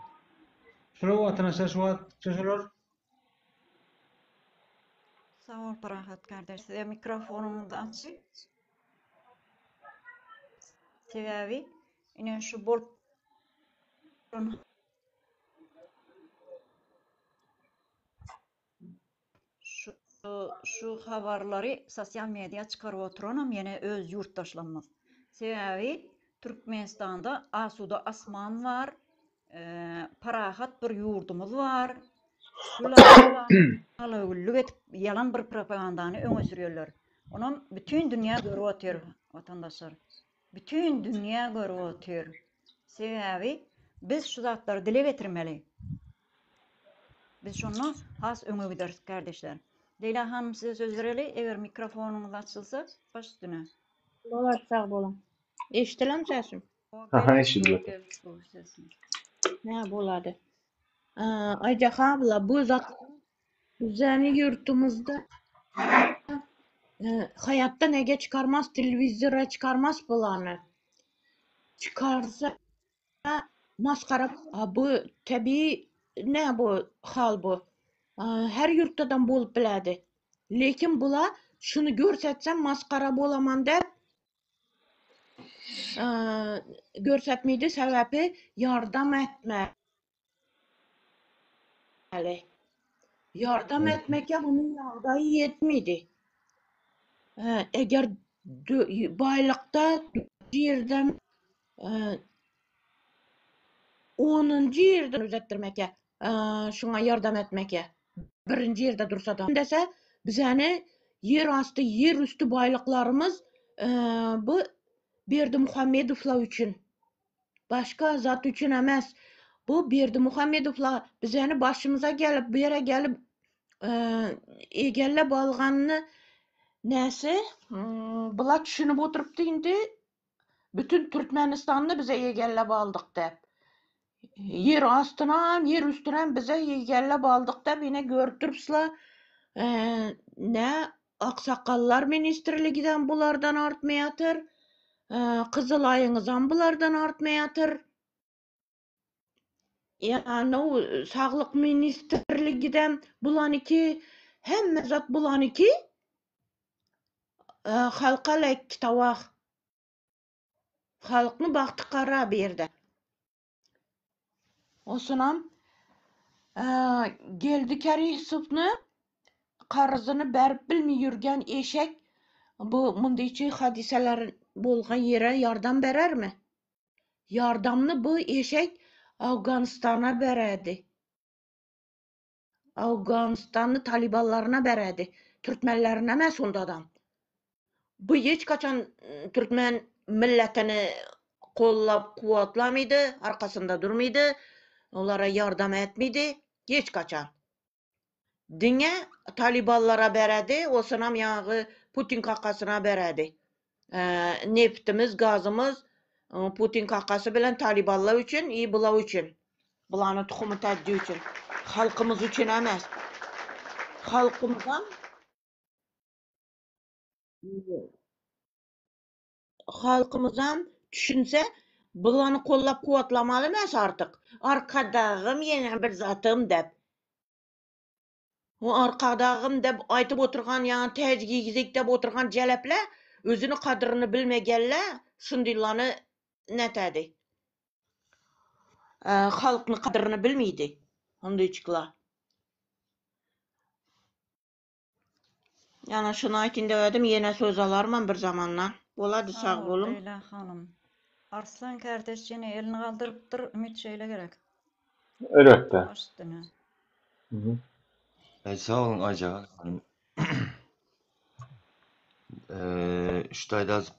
Şular watandaşlar şu wagt şular. Sag bol Parahat kardeş size mikrofonyňyzy açyk. Sebäbi ine şu bolup duran Şu şu habarlary sosial media çykaryp oturanam ýene öz ýurtdaşlarymyz. Sebäbi Türkmenistanda asuda asman bar, parahat bir ýurdumyz bar. Gül-alagüllük edip ýalan bir propagandany öňe sürýärler. Onam bütin dünýä görüp otyr watandaşlar. Bütin dünýä görüp otyr. Sebäbi biz şu zatlary dile getirmeli. Biz şonda has öňe gideris kardeşler. Leýla hanym size söz bereli, eger mikrofonyňyz açylsa baş üstüne. Bolar sag boluň. Eşdilemmi sesim? Aha eşidildi. Nä bolady. Aýjahan abla bu zat Bizäni ýurtumyzda haýatda nege çykarmaz telewizora çykarmaz bulany. Çykarsa masgara bu tebigy ne bu hal bu. Her ýurtdadam bolup biledi. Lekin bula şuny görsetsem masgara bolaman dep görsetmeydi sebäbi ýardam etme. Etmeli. Ýardam etmekge munuň ýagdaýy ýetmedi. Eger baýlykda ýerden onunjy ýerden düzetdirmekge, şuňa ýardam etmekge birinji ýerde dursa da dese, bizäni ýer asty, ýer üsti baýlyklarymyz bu Berdimuhamedowlar üçin Başga zat üçin emes. Bu Berdimuhamedowla bizeni başymyza gelip, bu ýere gelip egellep alganyny näse, bular düşünip oturypdy indi bütün Türkmenistany bize egellep aldyk dep. Ýer astynam, ýer üstünem bize egellep aldyk dep ine görüp durupsla nä Aksakgallar ministrligidem bulardan artmaýatyr. Kyzylaýyňyzam bulardan artmaýatyr. Ýa-no saglyk ministrligidem bulaniki, hemme zat bulaniki. Halka lekki tawah. Halkny bagty gara bu ýerde. Osunam Geldi Kärisowyny karzyny berip bilmi ýürgen eşek bu mundyçy hadysalar bolgan ýere ýardam berermi? Ýardamny bu eşek Awganystana bererdi. Awganystany talybanlaryna bererdi. Türkmenlerine emes ondadam. Bu hiç kaçan türkmen milletini kollap kuwwatlamydy, arkasynda durmydy, olara ýardam etmidi hiç kaçan. Diňe talybanlara beredi, osunam ýaňy Putin kakasyna beredi. Neftimiz, gazymyz Putin kakasy bilen talybanlar üçin i bular üçin. Bulany tuhumy täjji üçin. Halkymyz üçin emes. Halkymyzam Halkymyzam düşünse bulany kollap kuwatlamaly emes artyk. Arkadagym ýene bir zatym dep. O arkadagym dep aýtyp oturgan ýaňy täj giýgizik dep oturgan jeleple özüni kadyryny bilmegelle şundylany nätädi. Halkny kadyryny bilmeýdi hundyçykla. Ýana şuny aýtyn dep edim, ýene söz alarman bir zamandan. Bolady Sag sag bol, boluň. Leýla hanym. Arslan kardeş ýene elini galdyrypdyr, Ümit şeýle gerek. Elbetde. Baş üstüne. Ay sag boluň Aýjahan hanym. Şu taýda az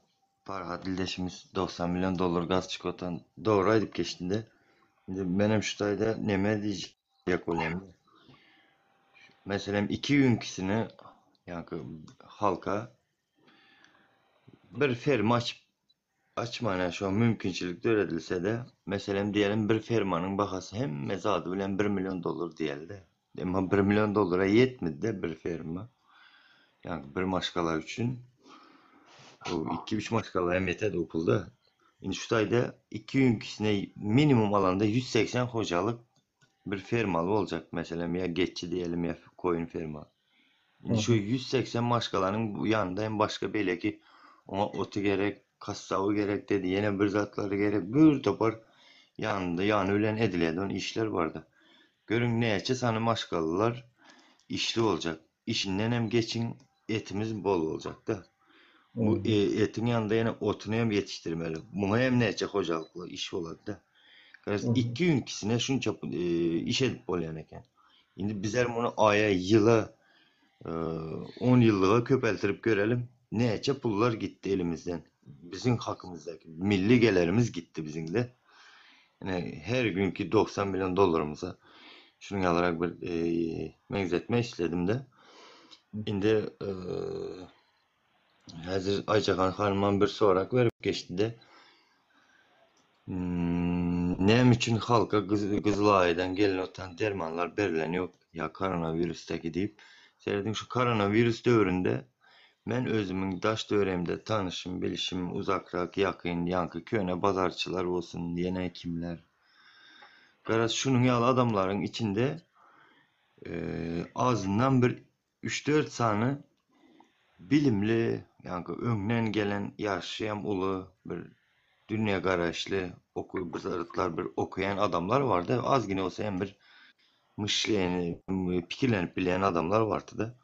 Farhat ildeşimiz 90 million dollar gaz çykyp otan dogry aýdyp geçdi-de. Indi menem şu taýda neme diýjek bolýan. Meselem iki günkisini ýa-ki halka bir ferma açyp açmana şo mümkinçilik döredilse-de, meselem diýelim bir fermanyň bahasy hemme zady bilen bir million dollar diýeli-de. Emma bir million dollara ýetmedi-de bir ferma. Ýagny bir maşgala üçin bu iki-üç maşgala hem ýetedi o pulda. Indi şu taýda iki günkisine minimum alanda 180 hojalyk bir fermaly boljak meselem ýa geçi diýelim ýa koýun ferma. Indi şu 180 maşgalanyň bu ýanynda hem başga beýleki oňa oty gerek, kassaby gerek dedi, ýene bir zatlary gerek, bir topar ýanynda ýany bilen edilýän işler barda. Görüň näçe sany maşgalalar işli boljak. Işinden hem geçiň etimiz bol boljakda. Bu etiň ýanynda ýene otuny hem ýetişdirmeli. Muňa hem näçe hojalykly iş bolady-da. Garaz iki gün ikisine şunça iş edip bolýan eken. Indi bizler muny aýa, ýyla, on ýyllyga köpeltirip görelim. Näçe pullar gitdi elimizden. Biziň hakymyzdaky milli gelerimiz gitdi biziň-de. Ine her günki 90 million dollarymyza şunuň ýalyrak bir meňzetme isledim-de. Indi häzir Aýjahan hanymam bir sorag berip geçdi-de. Näme üçin halka Gyzylaýdan gelin otan dermanlar berlen ýok ýa koronawirusdaki diýip. Serediň şu koronawirus döwründe Men özümiň daş töweregimde tanyşym, bilişim, uzakrak, ýakyn, ýaňky köne bazarçylar bolsun, ýene kimler. Garaz, şunuň ýaly adamlaryň içinde azyndan bir üç-dört sany bilimli, ýaňky öňden gelen, ýaşy hem uly, bir dünýägaraýyşly, bir zatlar bir okaýan adamlar bardy. Azgina bolsa hem bir myşleni, pikirlenip bilýän adamlar bardy-da.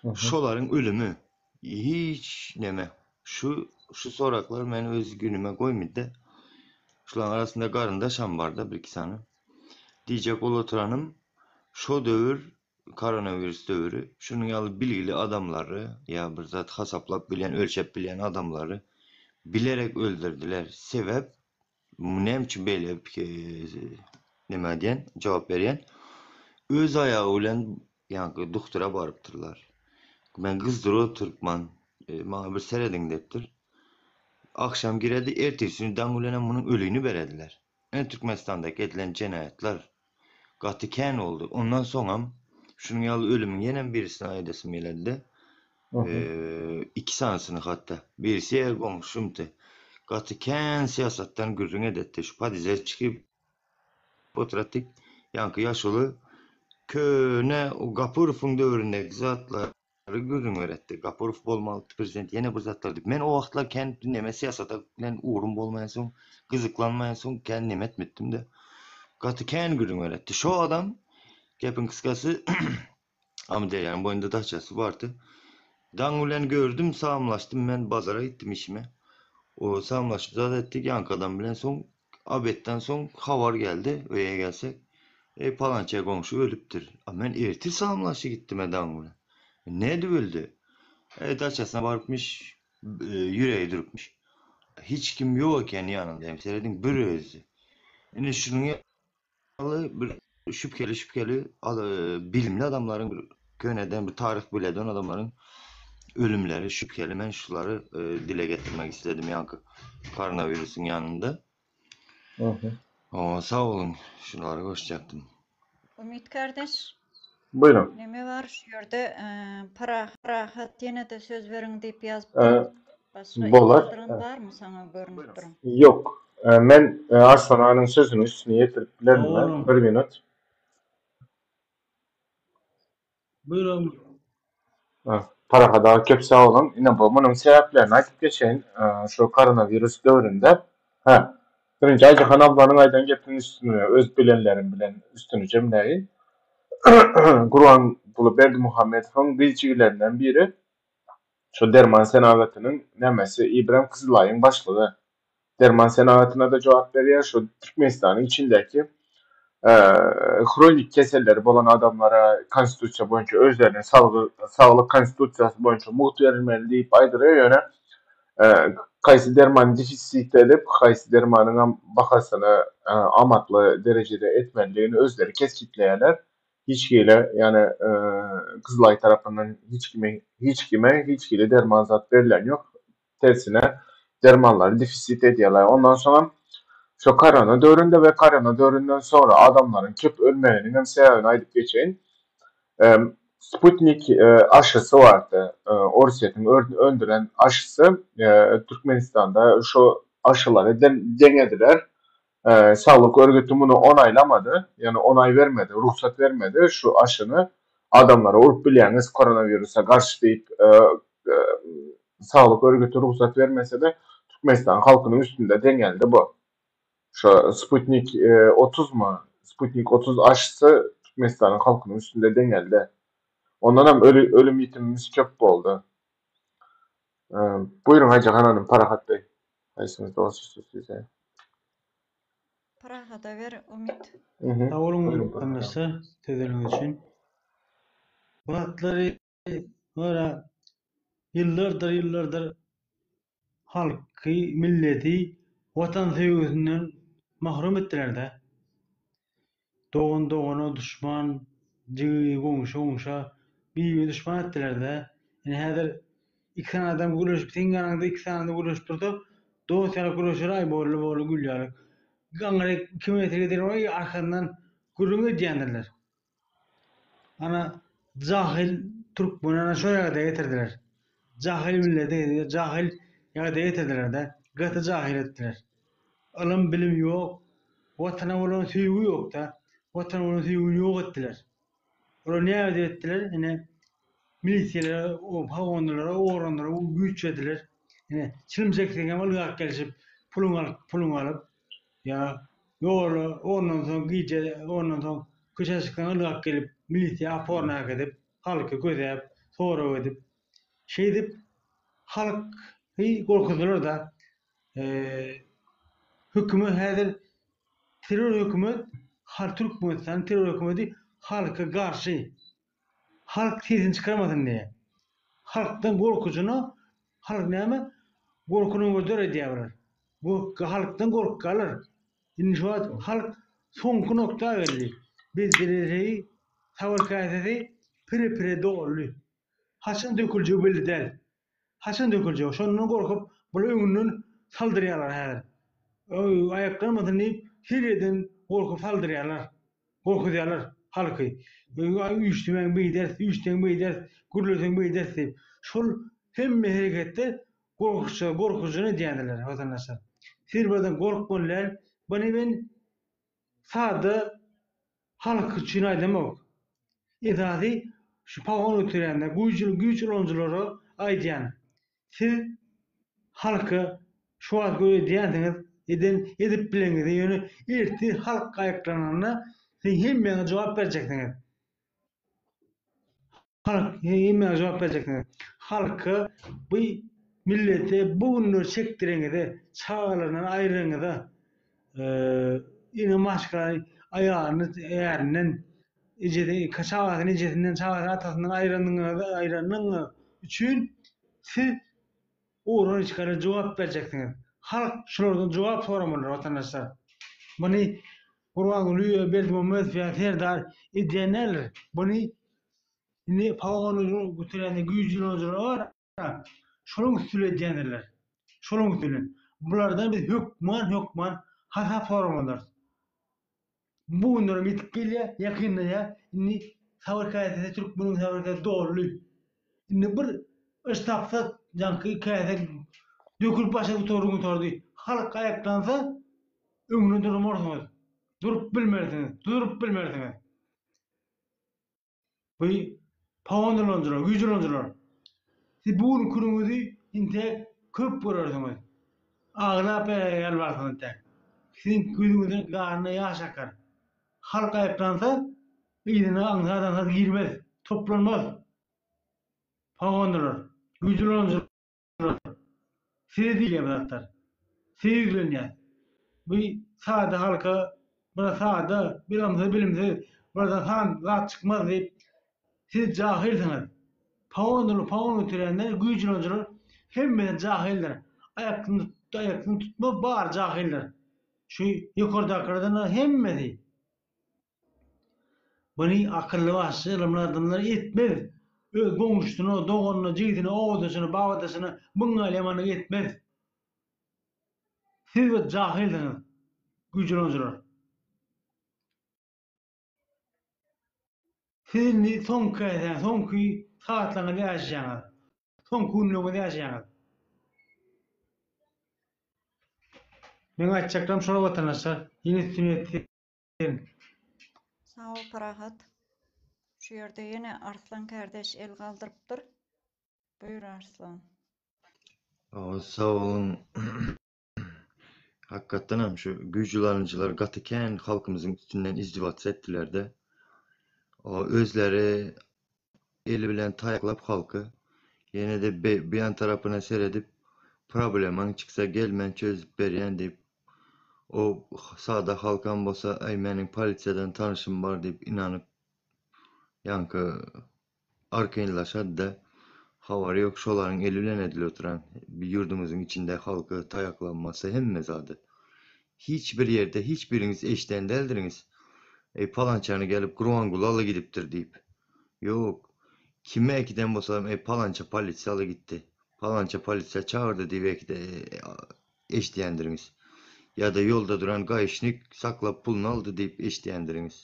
Şolaryň ölümi hiç neme. Şu şu soraklar meni öz günüme goýmady-da. Şularyň arasynda garyndaşam bar-da bir-iki sany. Diýjek bolup oturanym, şo döwür, koronawirus döwri, şunuň ýaly bilgili adamlary ýa bir zat hasaplap bilýän, ölçäp bilýän adamlary bilerek öldürdiler. Sebäp Näme üçin beýle neme diýen jogap berýän. Öz aýagy bilen ýaňky duktura barypdyrlar. Men gyzdyr oturypman, maňa bir serediň diýipdir. Agşam giredi, ertesi gün daň bilenem munuň ölüni berediler. Ine Türkmenistandaky edilen jenaýatlar gaty kän boldy. Ondan soňam şunuň ýaly ölümiň ýenem birisini aýdasym geledi-de. Iki sanysyny hatda. Birisi ýer goňşymdy. Gaty kän syýasatdan gürrüň edetdi. Şu podýezde çykyp oturatdyk. Ýaňky ýaşuly köne Gapurowyň döwründäki zatlary gürrüň beretdi. Gapurow bolmalydy prezident, ýene bir zatlar diýip. Men o wagtlar kän neme syýasata bilen ugrum bolmaýansoň, gyzyklanmaýansoň kän neme etmedimde. Gaty kän gürrüň beretdi. Şo adam gepiň gysgasy Amyderýanyň boýunda daçasy bardy. Daň bilen gördüm, salamlaşdym men bazara gitdim işime. O salamlaşyp zat etdik ýaňky adam bilen soň obedden soň habar geldi öýe gelsek. Eý palança goňşy ölüpdir. A men ertir salamlaşyp gitdim-ä daň bilen. Nädip öldi? Eý daçasyna barypmyş, ýüregi durupmyş. Hiç kim ýok eken ýanynda hem serediň bir özi. Indi şunuň ýaly bir şübheli şübheli bilimli adamlaryň bir köneden bir taryh bileden adamlaryň ölümleri şübheli men şulary dile getirmek istedim ýaňky koronawirusyň ýanynda. Sag boluň şulary goşjakdym. Umyt kardeş. Buyurun. Neme bar şu ýerde Parahat ýene-de söz beriň diýip ýazypdyr. Başga Bolar. ýazdyran barmy saňa görnüp duran? Ýok. Men Arslan aganyň sözüniň üstüni ýetirip bilermi? Bir minut. Buyurun. Parahat aga köp sag boluň. Ine bu munuň sebäplerini aýdyp geçeýin. Şu koronawirus döwründe hä birinji Aýjahan ablanyň aýdan gepiniň üstüne öz bilenlerim bilen üstüni jemläýin. Gurbanguly Berdimuhamedowyň gyz jigilerinden biri şu derman senagatynyň nämesi Ibrem Kyzylaýyň başlygy. Derman senagatyna-da jogap berýär. Şu Türkmenistanyň içindäki hronik keselleri bolan adamlara konstitusiýa boýunça özlerine salgy saglyk konstitusiýasy boýunça mugt berilmeli diýip aýdylýar. Ýöne haýsy dermany defisit edip, haýsy dermanyňam bahasyny amatly derejede etmelidigini özleri kesgitleýärler. Hiç hili, ýagny Gyzylaý tarapyndan hiç kime hiç kime hiç hili derman zat berlen ýok. Tersine, dermanlary defisit edýärler. Ondan soňam şo korona döwründe we korona döwründen soňra adamlaryň köp ölmeginiň hem sebäbini aýdyp geçeýin. Sputnik aşysy bardy. Orsýetiň öndüren aşysy Türkmenistanda şo aşylary deňediler. Saglyk örgüti muny onaýlamady, ýagny onaý bermedi, rugsat bermedi şu aşyny adamlara urup bilýäňiz koronawirusa garşy diýip Saglyk örgüti rugsat bermese-de Türkmenistan halkynyň üstünde deňeldi bu. Şo Sputnik 30 my, Sputnik 30 aşysy Türkmenistanyň halkynyň üstünde deňeldi. Ondan hem ölüm ýitimimiz köp boldy. Buýruň Aýjahan hanym, Parahat beý. Haýsyňyz dogry söz size. Parahada ber Umyt. Sag boluň watandaşlar sözleriňiz üçin. Bu zatlary görä ýyllardyr ýyllardyr halky, milleti watan söýgüsinden mahrum etdiler-dä. Dogan dogana duşman, jigi goňşy goňşa bir-birine duşman etdiler-dä. Ine häzir iki sany adam gürleşip, seň ýanyňda iki sany adam gürleşip dursa, dost ýaly gürleşer, aý boldy boldy gülýärler. Aňryk iki metr gider waý arkandan gürrüň edýändirler. Ana jahyl türkmeni ana şo ýagdaýa getirdiler. Jahyl milleti jahyl ýagdaýa getirdiler-de. Gaty jahyl etdiler. Ylym bilim ýok. Watana bolan söýgi ýok-da. Watana bolan söýgini ýok etdiler. Olar näme diýip etdiler? Ine milisiýalara, pagonlylara, ogranlara güýç berdiler. Ine çilim çekseň hem ylgap gelişip puluňy alyp, puluňy alyp ýa ýola ondan soň gije ondan soň köçä çyksaň ylgap gelip milisiýa oporny äkidip halky gözäp sorag edip şeýdip halky gorkuzdylar-da. Hökümet häzir terror hökümet Türkmenistanyň terror hökümeti halka garşy. Halk sesini çykarmasyn diýýär. Halkdan gorkujyna halk näme? Gorkyny göz döredýär bular. Bu halkdan gorkýarlar. Indi şu wagt halk soňky nokta geldi. Bedresi, sabyr käsesi pire-pire doldy. Haçan döküljegi belli däl. Haçan döküljegi? Şondan gorkup bular öňünden saldyrýarlar häzir. Aýaklanmasyn diýip her ýerden gorkup saldyrýarlar. Gorkuzýarlar halky. Üýşseň beýderis, üýşseň beýderis, gürleseň beýderis diýip. Şol hemme hereketde gorkuzça, gorkuzjyny edýändirler watandaşlar. Siz bulardan gorkmaly däl. Muny men sada halk üçin aýdamok. Esasy şu pagon göterýänler, güýç güýç ulanyjylara aýdýan. Siz halka şu wagt göz edýänsiňiz, eden edip bileňizi, ýöne ertir halk gaýyklananda siz hemmäňiz jogap berjeksiňiz. Halk hemmäňiz jogap berjeksiňiz. Halka bu millete bu günleri çekdireňize, çagalaryndan aýyranyňyza, ene maşgalany aýalyny ärinden, ejesi çagasyny ejesinden, çagasyny atasyndan aýyranyňyza aýyranyňyz üçin siz Ugruna çykaryp jogap berjeksiňiz. Halk şulardan jogap soramalydyr watandaşlar. Muny Gurbanguly ýa Berdimuhamedow ýa Serdar edýän däldir. Muny indi pagony göterýän güýç ulanyjylar bar, şolaryň üsti bilen edýändirler. Şolaryň üsti bilen. Bulardan biz hökman hökman hasap soramalydyrys. Bu günlerem ýetip gelýär, ýakynlaýar. Indi sabyr käsesi türkmeniň sabyr käsesi doldy. Indi bir yş tapsak, ýaňky käse dökülip başlady gutardy gutardy. Halk aýaklansa, öňünde durmarsyňyz. Durup bilmersiňiz, durup bilmersiňiz. Bu pagon ulanyjylar, güýç ulanyjylar. Siz bu günki günüňizi intäk köp görersiňiz. Aglap ýalbarsyňyz intäk. Siziň gözüňizden ganyna ýaş akar. Halk aýyplansa, yzyna aňsat-aňsat girmez, toplanmaz. Pagonlylar, güýç ulanyjylar. Size diýilýär bu zatlar. Size ýüzlenýär. Bu sada halka bir sada, ylymsyz, bilimsiz birden san zat çykmaz diýip, siz jahylsyňyz. Pagondyr, pagon göterýänler, güýç ulanyjylar hemmesi jahyldyr. Aýaksyny aýaksyny tutma bary jahyldyr. Şu ýokardakylardan hemmesi. Muny akylly başly ylymly adamlar etmez. Öz goňşusyna, doganyna, jigisine, obadaşyna, babadaşyna muňa ýamanlyk etmez. Siz bir jahylsyňyz, güýjülenjiler. Siz indi soňky käsäň, soňky sagatlaryňyzda ýaşaýaňyz. Soňky günleriňizde ýaşaýaňyz. Meň aýtjaklarym şolar watandaşlar. Ýene üstüni ýetirsin. Sag bol Parahat. Şu ýerde ýene Arslan kardeş el galdyrypdyr. Buýur Arslan. Sag boluň. Hakykatdanam şu güýç ulanyjylar gaty kän halkymyzyň üstünden izdiwats etdilerde. Özleri eli bilen taýaklap halky, ýene-de bu ýan tarapyna seredip, problemaň çyksa gel men çözüp berýän diýip, o sada halkam bolsa aý meniň polisiýadan tanyşym bar diýip ynanyp, ýaňky arkaýynlaşady-da, habary ýok şolaryň eli bilen edilip oturan ýurdumyzyň içinde halky taýaklanmasy hemme zady. Hiç bir ýerde hiç biriňiz eşiden däldiriňiz, Eý, palançany gelip Gurbanguly aly gidipdir diýip. Ýok. Kimi äkiden bolsalam, Eý, palança polisiýa aly gitdi. Palança polisiýa çagyrdy diýip äkide eşidýändiriňiz. Ýa-da ýolda duran gaýyşnik saklap puluny aldy diýip eşidýändiriňiz.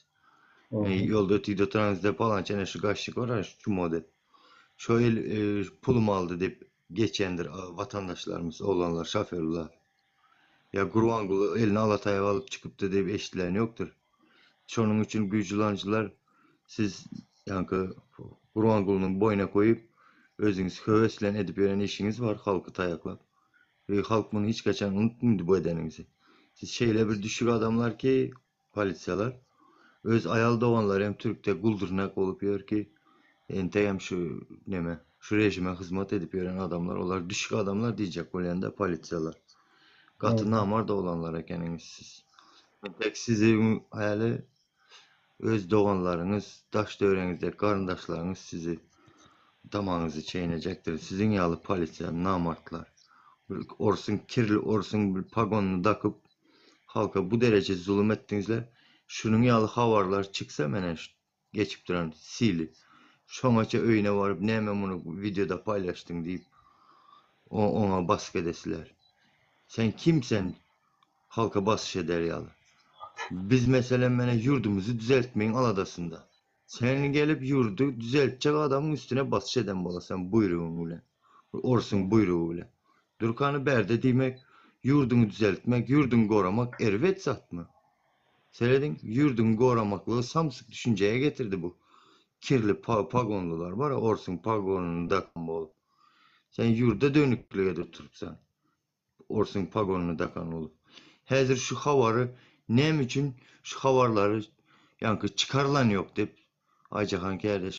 Eý, ýolda ötügde oturanyňyzda palança ene şu gaýyşnik bar-a, şu çumo diýip. Şo el pulumy aldy diýip geçýändir watandaşlarymyz, oglanlar, şofýorlar. Ýa Gurbanguly eline ala taýak alyp çykypdy diýip eşidilen ýokdur. Şonuň üçin güýjülanjylar siz ýaňky Gurbangulynyň boýna koýup özüňiz höwes bilen edip ýören işiňiz bar halky taýaklap. We halk muny hiç haçan unutmady bu edeniňizi. Siz şeýle bir düşük adamlar ki Polisiýalar öz aýal doganlary hem türkde guldurnak bolup ýör ki entegem şu neme şu režime hyzmat edip ýören adamlar olar düşük adamlar diýjek bolýanda polisiýalar gaty namart oglanlar ekeniňiz siz entek siziň häli öz doganlaryňyz daş töweregiňizdeki garyndaşlaryňyz sizi damagyňyzy çeýnejekdir siziň ýaly polisiýa namartlar bir orsuň kirli orsuň bir pagonyny dakyp Halka bu dereje zulum etdiňizler. Şunuň ýaly habarlar çyksa mena şu geçip duran sili şoňaça öýüne baryp näme muny wideoda paýlaşdyň diýip oňa basgy edesiler. Sen kim sen halka basyş eder ýaly. Biz meselem mena ýurdumyzy düzeltmegiň aladasynda. Sen gelip ýurdy düzeltjek adamyň üstüne basyş eden bolasan buýrugyň bilen. Orsuň buýrugy bilen. Dürkany bärde diýmek, ýurduňy düzeltmek, ýurduňy goramak erbet zatmy? Serediň, ýurduňy goramaklygy samsyk düşünjäge getirdi bu kirli pagonlylar bar-a, orsuň pagonyny dakan bolup. Sen ýurda dönüklik edip oturypsaň. Orsuň pagonyny dakan bolup. Häzir şu habary näme üçin şu habarlary ýaňky çykarylan ýok diýip Aýjahan kärdeş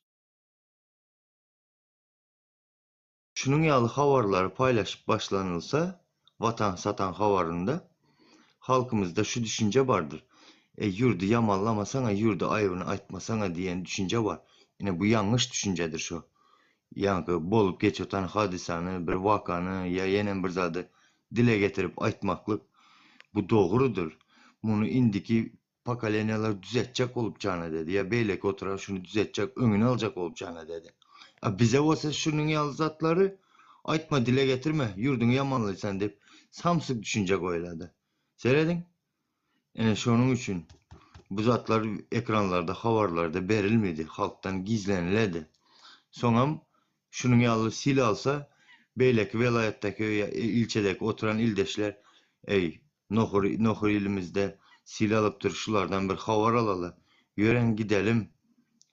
Şunuň ýaly habarlary paýlaşyp başlanylsa, Watan satan habarynda halkymyzda şu düşünje bardyr, Eý, ýurdy ýamanlamasaň-a, ýurdy aýbyny aýtmasaň-a diýen düşünje bar. Ine, bu ýalňyş düşünjedir şo. Ýaňky bolup geçotan hadysany, bir wakany ýa ýenem bir zady dile getirip aýtmaklyk bu dogrudyr. Muny indiki pokoleniýalar düzetjek bolup jan ededi ýa beýleki oturan şuny düzetjek, öňüni aljak bolup jan ededi. A bize bolsa şunuň ýaly zatlary aýtma, dile getirme, ýurduňy ýamanlaýsan diýip samsyk düşünje goýlady. Serediň. Ine şonuň üçin. Bu zatlar ekranlarda, habarlarda berilmedi, halkdan gizleniledi. Soňam şunuň ýaly sil alsa, beýleki welaýatdaky ýa ilçedäki oturan ildeşler, Eý, nohur, nohur ilimizde sil alypdyr, şulardan bir habar alaly, ýöreň gidelim,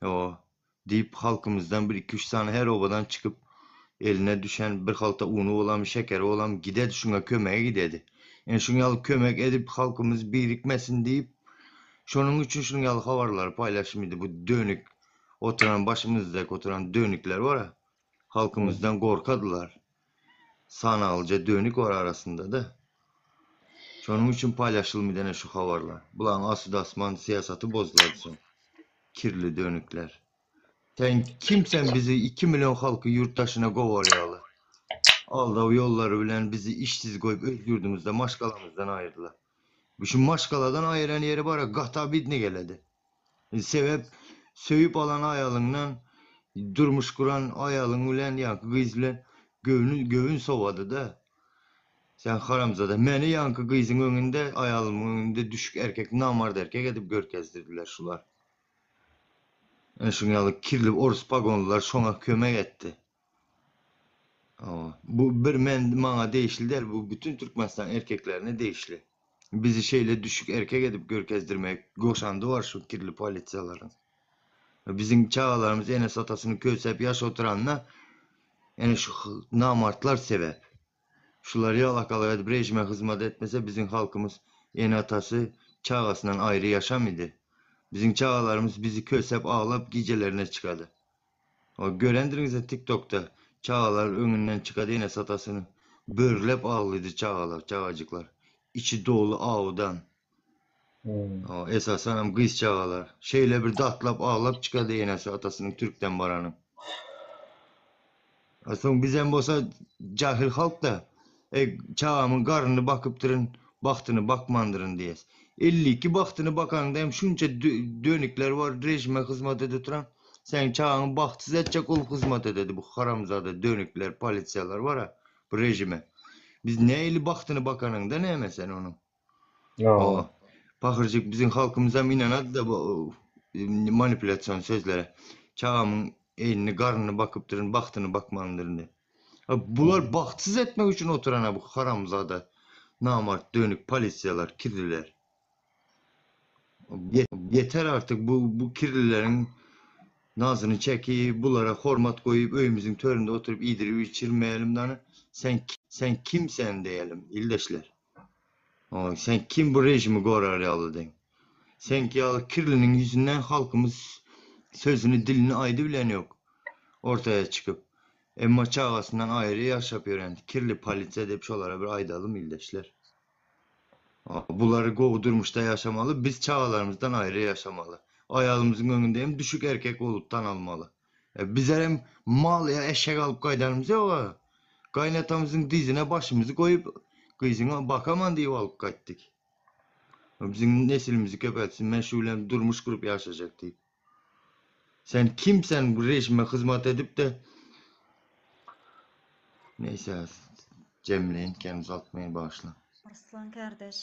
hawa, diýip, halkymyzdan bir iki-üç sany her obadan çykyp, eline düşen bir halta uny bolam, şekeri bolam gidedi, şuňa kömege gidedi. Ine, şuň ýaly kömek edip, halkymyz birikmesin diýip, şonuň üçin şunuň ýaly habarlary paýlaşmydy bu dönük, oturan başymyzdaky oturan dönükler bar-a, halkymyzdan gorkadylar. Sanalja dönük bar arasynda-da. Şonuň üçin paýlaşylmydy ene şu habarlar. Bulaň asuda asman syýasaty bozular soň. Kirli dönükler. Sen kimsen bizi 2 million halky ýurt daşyna gowar ýaly. Aldaw ýollary bilen bizi işsiz goýup öz ýurdumyzda maşgalamyzdan aýyrdylar. Bu şu maşgaladan aýyran ýeri bara gata bidni geledi. Sebäp söýüp alan aýalyňdan durmuş guran aýalyň bilen ýaňky gyz bilen göwni göwün sowady-da. Sen haramzada meni ýaňky gyzyň öňünde aýalymyň öňünde düşük erkek namart erkek edip görkezdirdiler şular. Ine şuň ýaly kirli orus pagonlylar şoňa kömek etdi. Hawa. Bu bir men maňa degişli däl, bu bütün Türkmenistan erkeklerine degişli. Bizi şeýle düşük erkek edip görkezdirmek goşandy bar şu kirli polisiýalaryň. Biziň çagalarymyz enes-atasyny kösep ýaş oturanda ene şu namartlar sebäp. Şular ýalakalyk edip rejime hyzmat etmese biziň halkymyz ene-atasy çagasyndan aýry ýaşamydy. Biziň çagalarymyz bizi kösep aglap gijelerine çykady. O görendirňizä tiktokda çagalar öňünden çykady enesi atasyny börlep aglydy çagalar çagajyklar içi doly awudan o esasanam gyz çagalar şeýle bir datlap aglap çykady enesi atasynyň türkden barany a soň bizem bolsa jahil halkda e çagamyň garnyny bakypdyryn bagtyny bakmandyryn diýes 52 bagtyny bakanyňda hem şunça dönükler bar rejime hyzmat edip oturan Seň çagaňy bagtsyz etjek ol hyzmat ededi bu haramzada dönükler polisiýalar bara bu rejime. Biz nähili bagtyny bakanyňda näme sen onuň. Hawa. Pahyrjyk biziň halkymyzam ynanady-da bu manipulýasion sözlere. Çagamyň elini garnyny bakypdyryn bagtyny bakmandyryn diýip. Bular bagtsyz etmek üçin oturana bu haramzada namart dönük polisiýalar kirliler. Yeter artık bu bu kirlileriň nazyny çekip, bulara hormat goýup, öýümiziň töründe oturyp iýdirip içirmeýelim dany. Sen sen kimsen diýelim, ildeşler. Oý, sen kim bu rejimi gorar ýaly deň. Seňki ýaly kirliniň ýüzünden halkymyz sözüni, dilini aýdybilen ýok. Ortaya çykyp. Emma çagasyndan aýry ýaşap ýören kirli polisiýa diýip şolara bir aýdalym ildeşler. Bulary gowy durmuşda ýaşamaly, biz çagalarymyzdan aýry ýaşamaly. Aýalymyzyň öňünde hem düşük erkek bolup tanalmaly. E, bizler hem mal ýa eşek alyp gaýdanymyz ýok-a. Gaýynatamyzyň dyzyna başymyzy goýup, gyzyňa bakaman diýip alyp gaýtdyk. Biziň nesilimizi köpeltsin, men şu bilen durmuş gurup ýaşajak diýip. Sen kimsen bu rejime hyzmat edip-de Neyse jemleýin kän uzaltmaýyn bagyşla. Arslan kardeş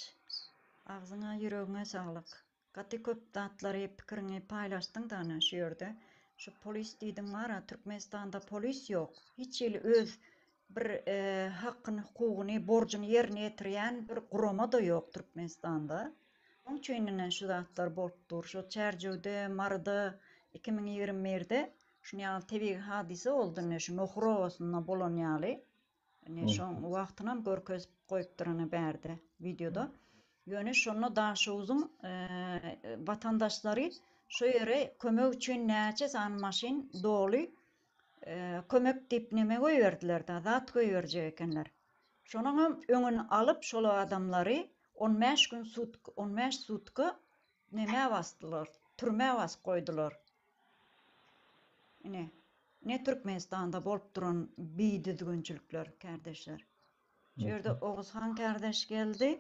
agzyňa ýüregiňe saglyk. Gaty köp zatlary pikiriňi paýlaşdyň dana şu ýerde. Şu polis diýdiň bara Türkmenistanda polis ýok. Hiç hili öz bir hakyny hukugyny borjuny ýerine ýetirýän bir gurama-da ýok Türkmenistanda. Şoň üçin ine şu zatlar bolup dur. Şo Çärjewde, Maryda 2021-de şuny ýaly tebigy hadysa boldy ine şu Nohur obasynda bolan ýaly. Ine şoň wagtynam görkezip goýupdyr ine bärde wideoda. Ýöne şonda Daşoguzyň watandaşlary şo ýere kömek üçin näçe sany maşyn doly kömek diýip neme goýberdiler-de, zat goýberjek ekenler. Şonuňam öňüni alyp şol adamlary on bäş gün sut on bäş sutka nemä basdylar, türmä basyp goýdular. Ine, ine Türkmenistanda bolup duran bidüzgünçilikler, kärdeşler. Şu ýerde Oguzhan kärdeş geldi.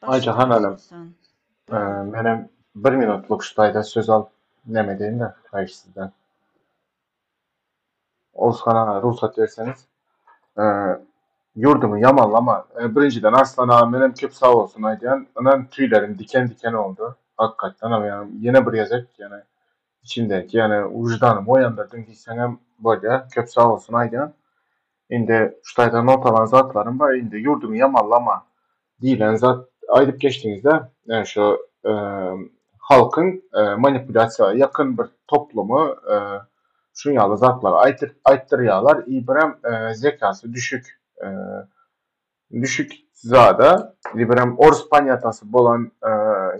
Aýja hananym, menem bir minutlyk şu taýda söz alyp neme edeýin-de, haýyş sizden. Oguzhan aga rugsat berseňiz. Ýurduňy ýamanlama. Birinjiden Arslan aga menem köp sag bolsun aýdýan. Ynan tüýlerim diken diken boldy. Hakykatdanam ýa ýene bir gezek ýene içimdäki ýane wyždanymy oýandyrdyň diýseňem bolýa. Köp sag bolsun aýdýan. Indi şu taýda not alan zatlarym bar. Indi ýurduňy ýamanlama diýlen zat aýdyp geçdiňizde, ýa şu halkyň manipulýasiýa ýakyn bir toplumy şuň ýaly zatlary aýtyp aýtdyrýarlar i birem zekasy düşük düşük zada i birem orus panýatasy bolan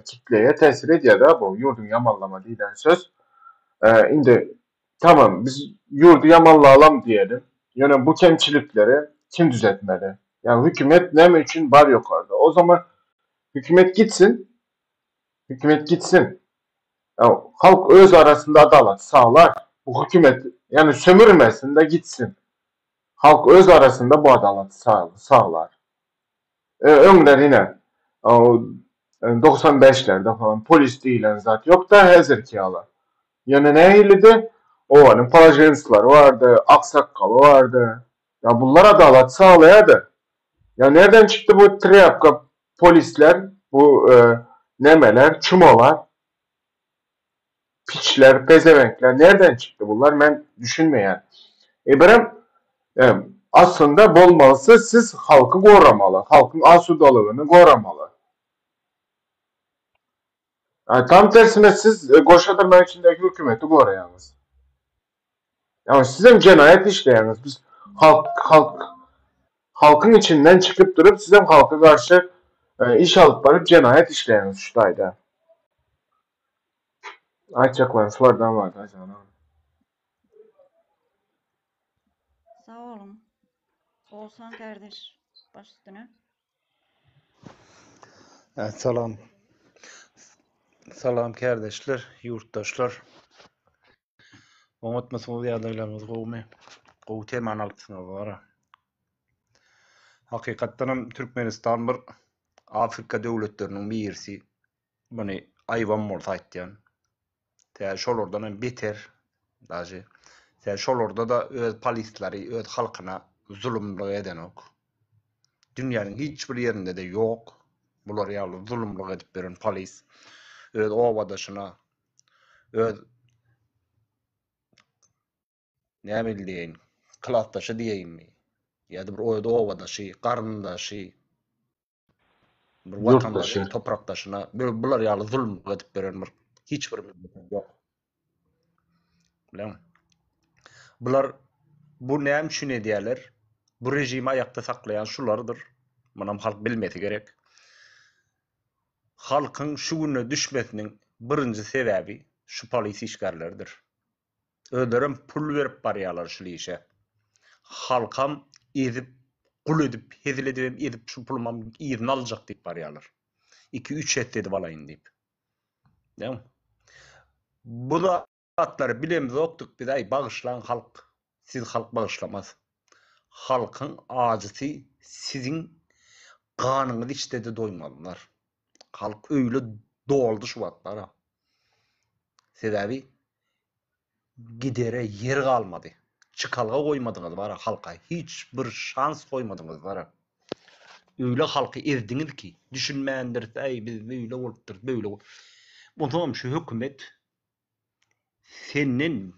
kitleýe täsir edýär-de bu ýurduňy ýamanlama diýlen söz. Indi Tamam, biz ýurdy ýamanlalam diýelim. Ýöne bu kemçilikleri kim düzetmeli? Ýa hökümet näme üçin bar ýokarda? O zaman hökümet gitsin. Hökümet gitsin. Ýa halk öz arasynda adalat saglar. Bu hökümet ýani sömürmesin-de gitsin. Halk öz arasynda bu adalaty saglar. Öňler ine 95 lerde falan polis diýilen zat ýok-da häzirki ýaly. Ýöne nähilidi? Owanyň položenslary bardy, aksakgaly bardy. Ýa bunlar adalat saglaýardy. Ýa nerden çykdy bu trýapka polisler, bu nemeler, çumolar, piçler, pezewenkler nerden çykdy bunlar men düşünmeýän. E birem aslynda bolmalysy siz halky goramaly, halkyň asudalygyny goramaly. Tam tersine siz goşa dyrnak içindäki hökümeti goraýaňyz. Ýagny sizem jenaýat işleýäňiz. Biz halk halk halkyň içinden çykyp durup sizem halka garşy iş alyp baryp jenaýat işleýäňiz şu taýda. Aýtjaklarym şulardan bardy Aýjan aga. Sag boluň. Oguzhan kardeş baş üstüne. Salam. Salam kärdeşler, ýurtdaşlar. Oňatmysyňyz, ýagdaýlaryňyz gowumy? Gowy temany alypsyňyz bara. Hakykatdan hem Türkmenistan bir Afrika döwletleriniň birisi. Muny aýybam bolsa aýtýan. Tä şolardan hem beter daže. Tä şolarda-da öz polislary öz halkyna zulumlyk edenok. Dünýäniň hiç bir ýerinde-de ýok bular ýaly zulumlyk edip ýören polis. Öz obadaşyna, öz näme diýeýin, klasdaşy diýeýinmi, ýa-da bir öz obadaşy, garyndaşy, Bir watandaşy, toprakdaşyna bular ýaly zulum edip beren bir hiç bir milletiň ýok. Bileňmi? Bular bu näme üçin edýärler? Bu režimi aýakda saklaýan şulardyr. Munam halk bilmesi gerek. Halkyň şu güne düşmesiniň birinji sebäbi şu polis işgärleridir. Özlerem pul berip barýarlar şul işe. Halkam ezip, gul edip, hezil edibem ezip şu pulumam yzyna aljak diýip barýarlar. Iki-üç esse edip alaýyn diýip. Näme? Bu zatlary bilemzokdyk biz aý bagyşlaň halk. Siz halk bagyşlamaz. Halkyň ajysy siziň ganyňyzy içsede doýmazlar. Halk öýle doldy şu wagt bara. Sebäbi gidere ýer galmady. Çykalga goýmadyňyz bara halka. Hiç bir şans goýmadyňyz bara. Öýle halky ezdiňiz ki, düşünmändiris, äý biz beýle bolupdyrys, beýle bolup. Onsoňam şu hökümet senden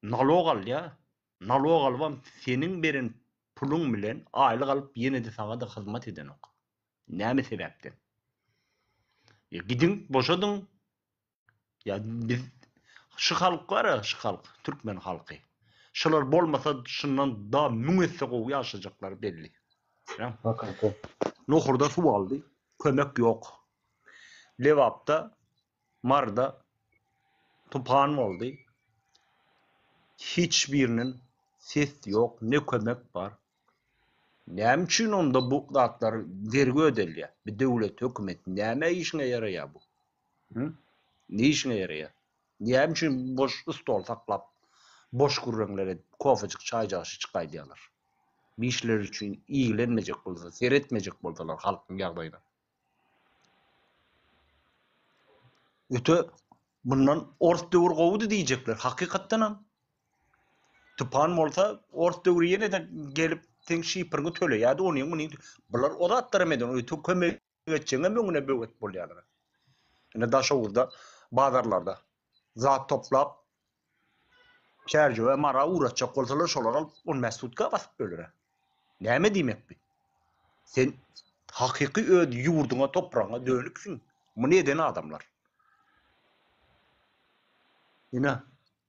nalog alýar, nalog alybam seniň beren puluň bilen aýlyk alyp ýene-de saňa-da hyzmat edenok. Näme sebäpden? Ýa gidiň boşadyň. Ýa biz şu halk bar şu halk, türkmen halky. Şular bolmasa şundan da müň esse gowy ýaşajaklary belli. Hakyky. Nohurda suw aldy, kömek ýok. Lebapda, Maryda tupan boldy. Hiç birinden ses ýok, ne kömek bar. Näme üçin onda bu zatlar zergi ödelýär? Bir döwlet, hökümet näme işiňe ýaraýar bu? Hı? Ne işiňe ýaraýar? Näme üçin boş stol saklap, boş gürrüňler edip, kofejik, çaýjak içip gaýdýarlar? Bir işler üçin ilgilenmejek bolsa, seretmejek bolsalar halkyň ýagdaýyna. Öte bundan ors döwür gowudy diýjekler. Hakykatdanam. Tupan bolsa ors döwri ýene-de gelip seň şifriňi töleýärdi, onyň munyň. Bular o zatlaram eden, öte kömek etjegiňem öňüne böwet bolýarlar. Ine Daşoguzda bazarlarda zat toplap Çärjewe, Mara ugratjak bolsalar şolar alyp 15 sutka basyp bölere. Näme diýmek bi? Sen hakyky öz ýurduňa, topragyňa dönüksiň. Muny eden adamlar. Ine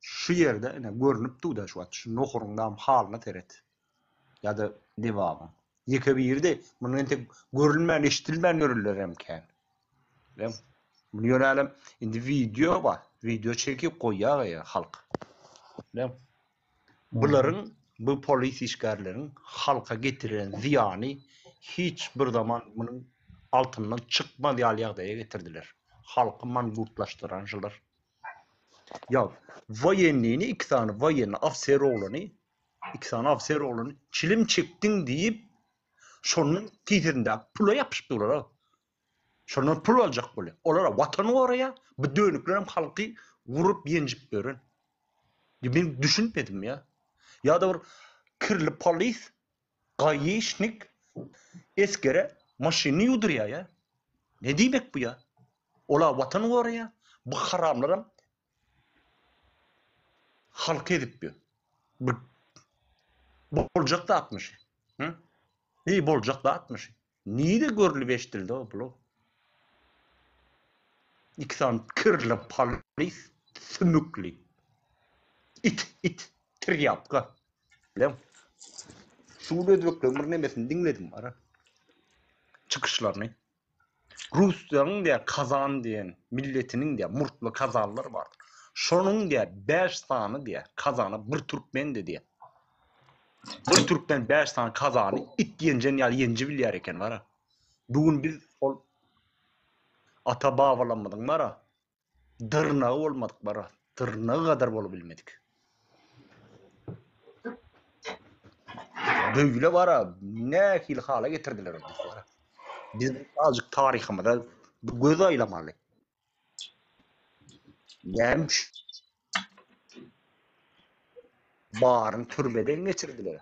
şu ýerde ine görnüp dur-da şu wagt şu nohuryň dam halyna seret. Ýa-da Lebabyň. Ýeke biri-de munuň entek görülmän, eşidilmän ýörenler hem kän. Bilem. Muny ýöne hälem indi wideo bar. Wideo çekip goýýar halk. Bilem. Bularyň bu polis işgärleriň halka getiren zyýany hiç bir zaman munuň altyndan çykmaz ýaly ýagdaýa getirdiler. Halky mangurtlaşdyran şular. Ýa woýennyny iki sany woýenny ofiser oglany iki sany ofiser oglany çilim çekdiň diýip şonuň kisesindäki pula ýapyşyp durlar. Şondan pul aljak bolýar. Olara watan goraýar, bu dönüklerem halky urup ýenjip ýören. Men düşünmedim ýa. Ýa-da bir kirli polis, gaýyşnik esgere maşynyny ýuwdurýar ýa. Ne diýmek bu ýa? Ola watan goraýar, bu haramlaram halky ezip ýör. Bu boljak zatmy şu? Hı? Eý boljak zatmy şu? Nire görlüp eşdildi o bul? Iki sany kirli polis sümükli. It, it, trýapka. Bileň. Şu gün özbekleriň bir nemesini diňledim ara. Çykyşlaryny. Ruslaryň diýä kazan diýen milletiniň diýä murtly kazanlar bar. Şonuň diýä 5 sany diýä kazana bir türkmendi diýä. Bir türkmen 5 sany kazany it ýenjen ýaly ýenji bilýär eken bara. Bu gün biz ol ata babalarymyzyň bara dyrnagy bolmadyk bara, dyrnagy gadar bolup bilmedik. Beýle bara nähili hala getirdiler bizi bara. Biz azjyk taryhymyza bir göz aýlamaly. Näme Baryny türmeden geçirdiler.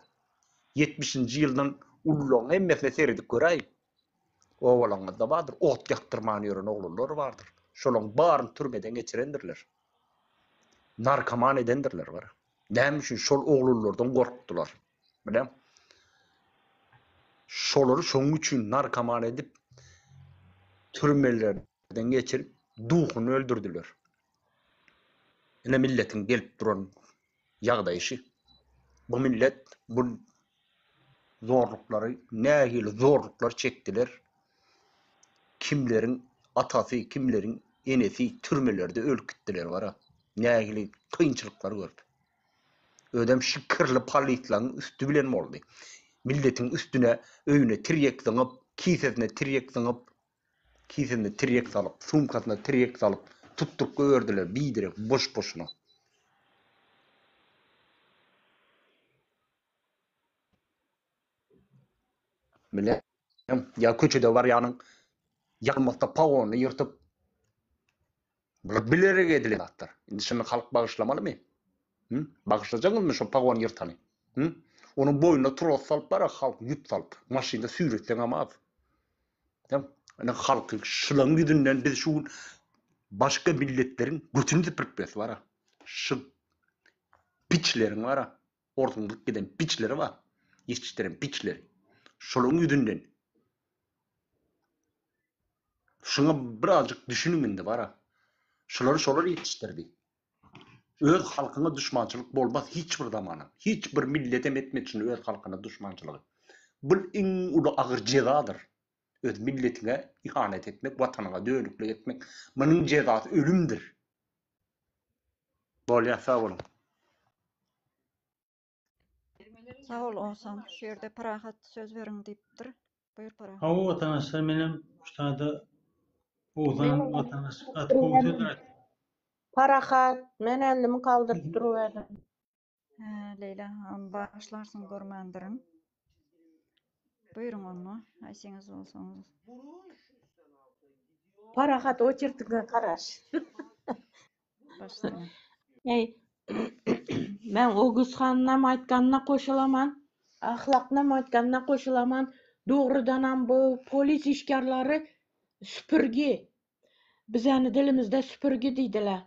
70-nji ýyldan ulularyň hemmesine seredip göräý. Obalaryňyzda bardyr, ot ýakdyrman ýören oglanlar bardyr. Şolaryň baryny türmeden geçirendirler. Narkoman edendirler bar. Näme üçin şol oglanlardan gorkdular? Bilem. Şolary şonuň üçin narkoman edip türmelerden geçirip duhuny öldürdiler. Ine milletiň gelip duran ýagdaýy Bu millet bu zorluklary nähili zorluklar çekdiler. Kimleriň atasy, kimleriň enesi türmelerde ölüp gitdiler bara. Nähili kynçylyklar görüp. Özem şu kirli polislaryň üsti bilen boldy. Milletiň üstüne öýüne tirýek zyňyp, kisesine tirýek zyňyp, kisesine tirýek salyp, sumkasyna tirýek salyp tutduryp goýberdiler biderek boş-boşuna. Bile ýa köçede barýanyň ýakymazda pogonyny ýyrtyp bular bilerek edilen zatlar. Indi şuny halk bagyşlamalymy? Hı? Bagyşlajagyňyzmy şo pogon ýyrtany? Hı? Onuň boýnuna tros salyp bara halk ýüp salyp maşynda süýretseňem az. Ýa ine halky şulaň ýüzünden biz şu gün başga milletleriň götüni süpürip ýörüs bara. Şu piçleriň bara. Orsuň gyzyp giden piçleri bar. Ýetişdiren piçleri. Şolaryň ýüzünden. Şuňa birazjyk düşüniň indi bara. Şulary şolar ýetişdirdi. Öz halkyňa duşmançylyk bolmaz hiç bir zamana. Hiç bir milletem etmedi şuny öz halkyna duşmançylygy. Bul iň uly agyr jezadyr. Öz milletiňe ihanet etmek, watanyňa dönüklik etmek. Munuň jezasy ölümdir. Bolýar sag boluň. Sag bol Oguzhan. Şu ýerde Parahat söz beriň diýipdir. Buýur Parahat. Hawa watandaşlar menem şu taýda Oguzhan watandaş gaty gowy sözler aýtdy. Parahat, men elimi galdyryp duruberdim. Hä, Leýla hanym bagyşlarsyň görmändirin. Buýruň onda, haýsyňyz bolsaňyz. Parahat oçertiňe garaş. Başlaň. Eý, men Oguz hanynam aýtganyna goşulaman, Ahlaknam aýtganyna goşulaman, dogrudanam bu polis işgärleri süpürgi. Bizäni dilimizde süpürgi diýdiler.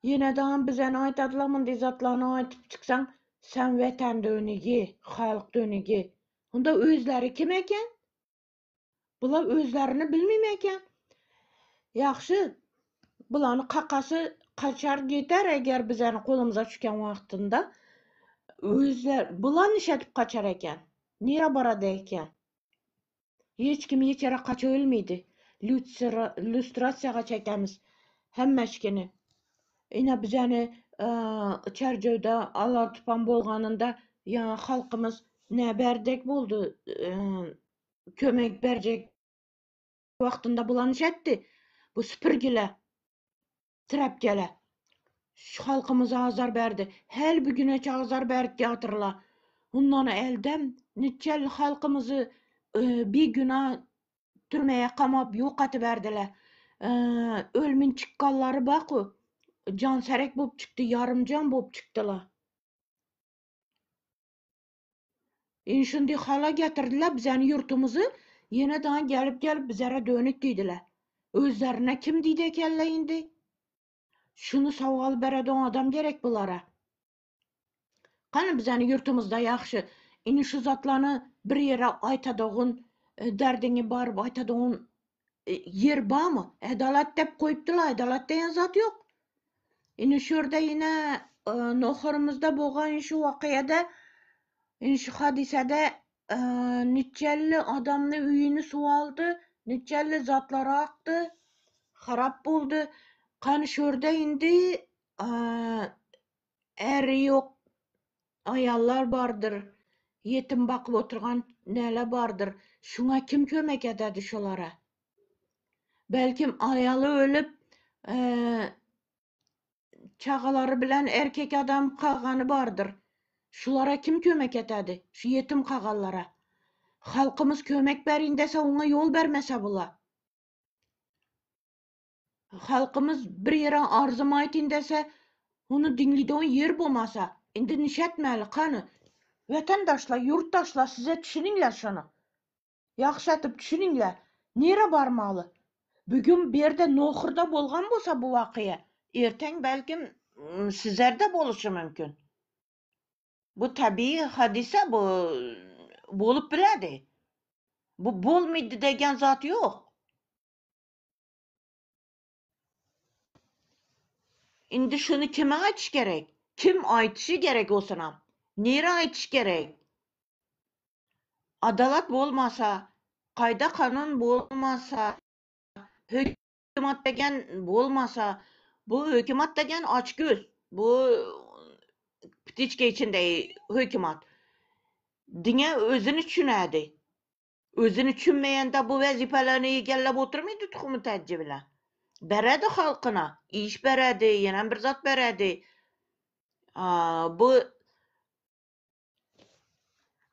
Ýene-dagam bizäni aýdadylar mundy zatlarny aýtyp çyksaň, sen weten dönügi, halk dönügi. Onda özleri kim eken? Bular özlerini bilmeýme eken? Ýagşy, bulany kakasy kaçar gider eger bizäni golumyza çüken wagtynda. Özler, bular nişedip kaçar eken? Nirä barady eken? Hiç kim hiç ýere gaça bilmeýdi. Lýustrasiýaga çekemiz hemmeşkini. Ine bizäni Çärjewde ala tupan bolganynda ýa halkymyz nä berdek boldy kömek berjek wagtynda bulanyş etdi. Bu süpürgile. Trepgele. Şu halkymyza azar berdi. Häli bugüneçe azar berip ýatyrlar. Mundan eldem niçe halkymyzy bigüna türmeye kamap ýok atyberdiler. Ölmün çykganlary baku janserek bolup çykdy, ýarymjan bolup çykdylar. Indi şundy hala getirdiler bizäni ýurtumyzy, ýene dagy gelip gelip bizere dönük diýdiler. Özlerine kim diýdi ekenler indi? Şuny sowal beredon adam gerek bulara. Gany bizäni ýurtumyzda ýagşy. Indi şu zatlarny bir ýere aýtadogun, derdiňi baryp aýtadogun ýer barmy? Edalat dep goýupdylar, edalat diýen zat ýok. Indi şu ýerde ýene nohurymyzda bolgan şu wakyada, indi şu hadysada niçelli adamny öýüni suw aldy, niçelli zatlary akdy, harap boldy. Kany şu ýerde indi äri ýok aýallar bardyr, ýetim bakyp oturgan näle bardyr. Şuňa kim kömek ededi şolara? Belkim aýaly ölüp, çagalary bilen erkek adam kagany bardyr. Şulara kim kömek etedi? Şu ýetim kaganlara. Halkymyz kömek berin dese oňa ýol bermese bula. Halkymyz bir ýere arzym aýtyn dese, ony diňlidon ýer bolmasa, indi nişetmeli kany? Wetendaşlar, ýurtdaşlar size düşüniňler şony. Ýagşy atyp düşüniňle, nirä barmaly? Bugün bu ýerde Nohurda bolgan bolsa bu wakyýa, erteň belkim sizlerde boluşy mümkin. Bu tabigy hadysa bu bolup biledi. Bu bolmydy degen zat ýok. Indi şuny kime aýtyş gerek? Kim aýtyşy gerek osunam? Nirä aýtyş gerek? Adalat bolmasa, kaýda kanun bolmasa, hökümat degen bolmasa, bu hökümat degen açgöz, bu ptiçka içinde hökümat. Diňe özüni düşünädi. Özüni düşünmeýände bu wezipelerini egellep oturmady tuhumy täji bilen. Beredi halkyna, iş beredi, ýenem bir zat beredi. Bu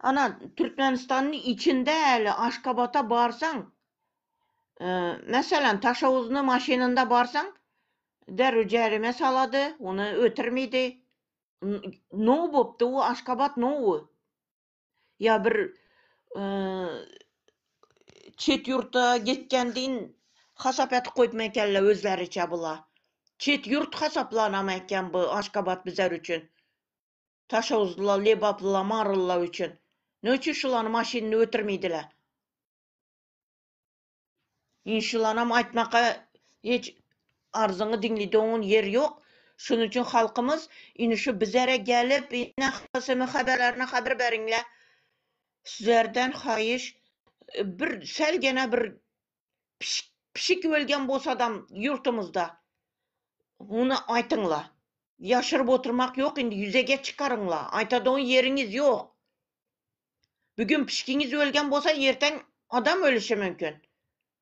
Ana, Türkmenistanyň içinde äli Aşgabata barsaň, meselem, Taşawuzny maşynynda barsaň, derrew jerime salady, ony ötürmedi. Now bopdy u Aşgabat now. Ýa bir çet ýurta gitgen deýin hasap edip goýupmy ekenler özleriçe bular. Çet ýurt hasaplanam eken bu Aşgabat bizler üçin. Taşawuzlylar, lebaplylar, marylylar üçin. Ne üçin şulany maşynyny ötürmeydiler? Indi şulanam aýtmaka hiç arzyňy diňlidoňun ýer ýok. Şunuň üçin halkymyz indi şu bizere gelip ine HSM haberlerine haber beriňle. Sizlerden haýyş bir sel gene bir pişik pişik ölgen bolsadam ýurtumyzda ony aýtyňla. Ýaşyryp oturmak ýok indi ýüzege çykaryňla. Aýtadygyň ýeriňiz ýok. Bugün pişigiňiz ölgen bolsa erteň adam ölüşi mümkin.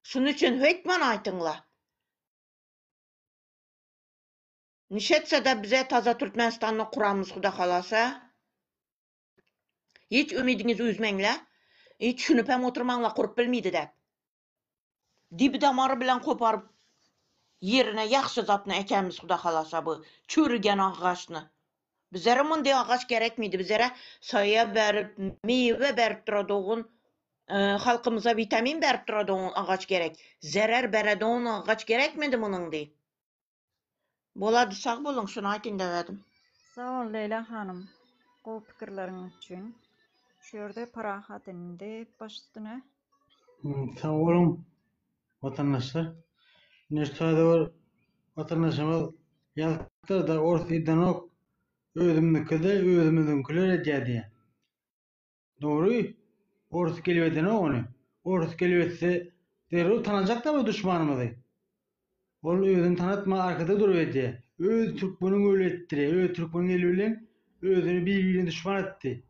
Şunuň üçin hökman aýtyňla. Nişetse-de bize taza Türkmenistanyny kuramyz Huda halasa. Hiç ümidiňizi üzmeňle. Hiç düşünip hem oturmaňla kurup bilmidi dep. Dibi damary bilen koparyp ýerine ýagşy zatny ekemiz Huda halasa bu çürügen agaçny. Bizlere munday agaç gerekmidi bizlere saýa berip miwe berip duradogun. Halkymyza witamin berip duradygyň agaç gerek. Zerer beredigin agaç gerekmidi munuň diý. Bolady sag boluň şuny aýtyn döwedim. Sag bol Leýla hanym gowy pikirleriň üçin. Şu ýerde parahat indi baş üstüne. Sag boluň watandaşlar. Ine şu taýda bir watandaşymyz ýazypdyr-da ors edenok özümiziňkide özümiziňkiler edýär diýýär. Dogry, orus gelip edenok ony. Orus gelip etse, derrew tanajakda bu duşmanymyzy. Ol özüni tanatman arkada durup edýär. Öz türkmeniň öli etdirýär. Öz türkmeniň eli bilen özüni bir-birine duşman etdi.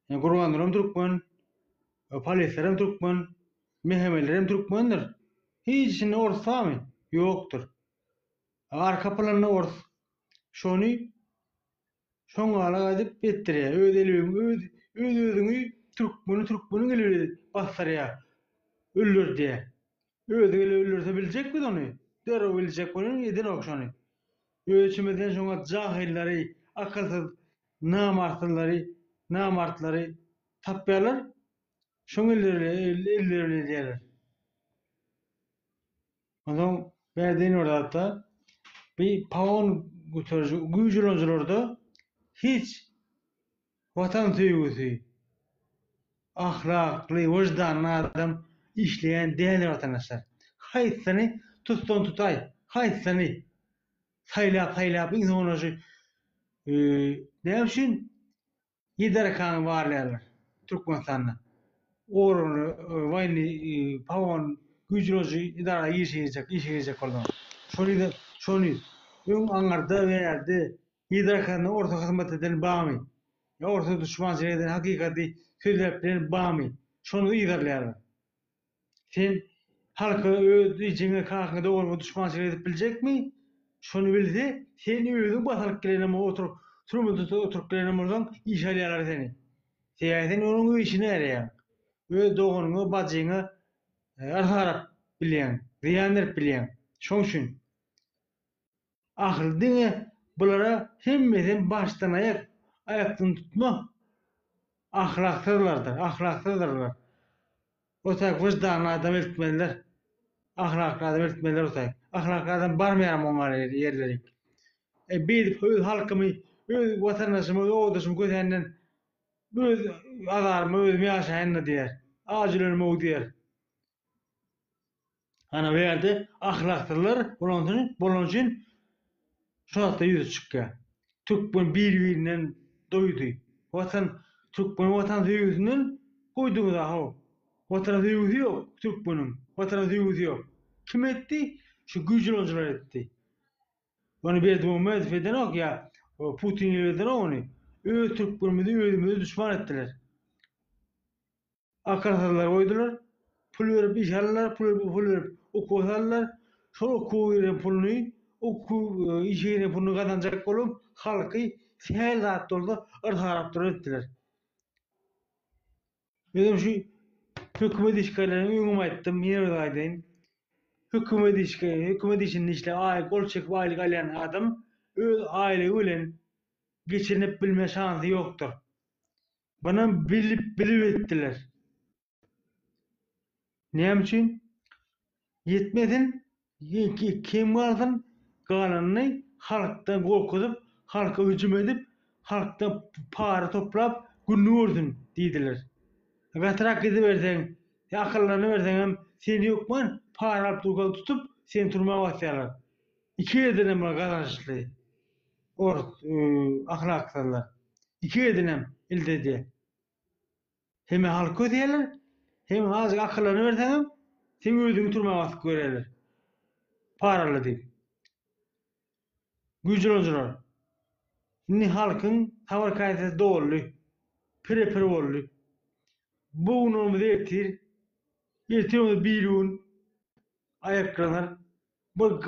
Ýa Gurbannuram türkmen, polislerem türkmen, MHM-lerem türkmendir. Hiç içinde orus barmy? Ýokdur. Arka planda orus. Şony Şoň ýaly edip etdirýär. Öz eli öz öz özüňi türkmeni türkmeniň eli bilen basdyrýar. Öldürdýär. Özi gelip öldürse biljek biz ony. Derrew biljek welin edenok şony. Öz içimizden şoňa jahyllary, akylsyz namartlyary, namartlary tapýarlar. Şoň elleri bilen elleri bilen edýärler. Onsoň bärde ýene bir zat-da, bi pagon göteriji güýç ulanyjylarda hiç Watan söýgüsi, ahlakly, wyždanly adam işleýän däldir watandaşlar. Haýsyny tutsaň tutaý, haýsyny saýlap-saýlap iň soňunda şu näme üçin Ýedi-arkany barlaýarlar Türkmenistanda. Organy, waýenniý, pagon güýç ulanyjy edara işe girjek, işe girjek bolsaň. Şony, şony öň aňyrda bärde ýedi-arkasynda orsa hyzmat eden bamy? Ýa orsa duşmançylyk eden hakykaty sözläp bilen bamy? Şony yzarlaýarlar. Sen halka öz ejeňe kakyňa doganyňa duşmançylyk edip biljekmi? Şony bilse sen özüň basalyp gelenem oturyp türmede oturyp gelenem bolsaň işe alýarlar seni. Sebäbi sen onuň işine ýaraýaň. Öz doganyňa bajyňa yrsarap bilýäň, zyýan berip bilýäň. Şoň üçin. Ahyry diňe bulara hemmesem başdan aýak aýakdan tutma ahlaksyzlardyr, ahlaksyzdyrlar. O täk wyždanly adam eltmezler. Ahlakly adam eltmezler o täk. Ahlakly adam barmaýaram oňa ýerlerik. E beýdip öz halkymy, öz watandaşymy, öz obadaşymy kösänden öz azaryma özüm ýaşaýyn-da diýer. Aç ölenim-ow diýer. Ana bu ýerde ahlaksyzlar bolansoň bolany üçin şu zatlar ýüze çykýar. Türkmen bir-birinden doýdy. Watan türkmen watan söýgüsinden goýduňyz ahow. Watana söýgüsi ýok türkmeniň. Watana söýgüsi ýok. Kim etdi? Şu güýç ulanyjylar etdi. Ony Berdimuhamedow edenok ýa Putin gelip edenok ony. Öz türkmenimizi özümize duşman etdiler. Akylsyzlar goýdular. Pul berip iş aldylar, pul pul berip okuwa saldylar. Şol okuwa giren puluny, okuw işe giren puluny gazanjak bolup, halky sähel zat bolsa yrsarap duran etdiler. Özem şu hökümet işgärlerine öňem aýtdym, ýene bir aýdaýyn. Hökümet işgäri, hökümet işinde işläp, aý gol çekip aýlyk alýan adam öz aýlygy bilen geçinip bilme şansy ýokdur. Bunam bilip bilip etdiler. Näme üçin? Ýetmesin, kem galsyn, galanyny halkdan gorkuzyp, halka hüjüm edip, halkdan para toplap gününi görsün diýdiler. Gatyrak gidiberseň, akyllanyberseňem seni hökman para alyp durkaň tutup, seni türmä basýarlar. Iki ýerdenem bir gazançly ors ahlaksyzlar. Iki ýerdenem elde edýär. Hem halky köseýärler, hem azajyk akyllanyberseňem, seň özüňi türmä basyp görýärler. Paraly diýip. Güýç ulanyjylar. Indi halkyň sabyr käsesi doldy. Pire-pir boldy. Bu gün bolmasa ertir, ertir bolmasa birigün aýaklanar. Bu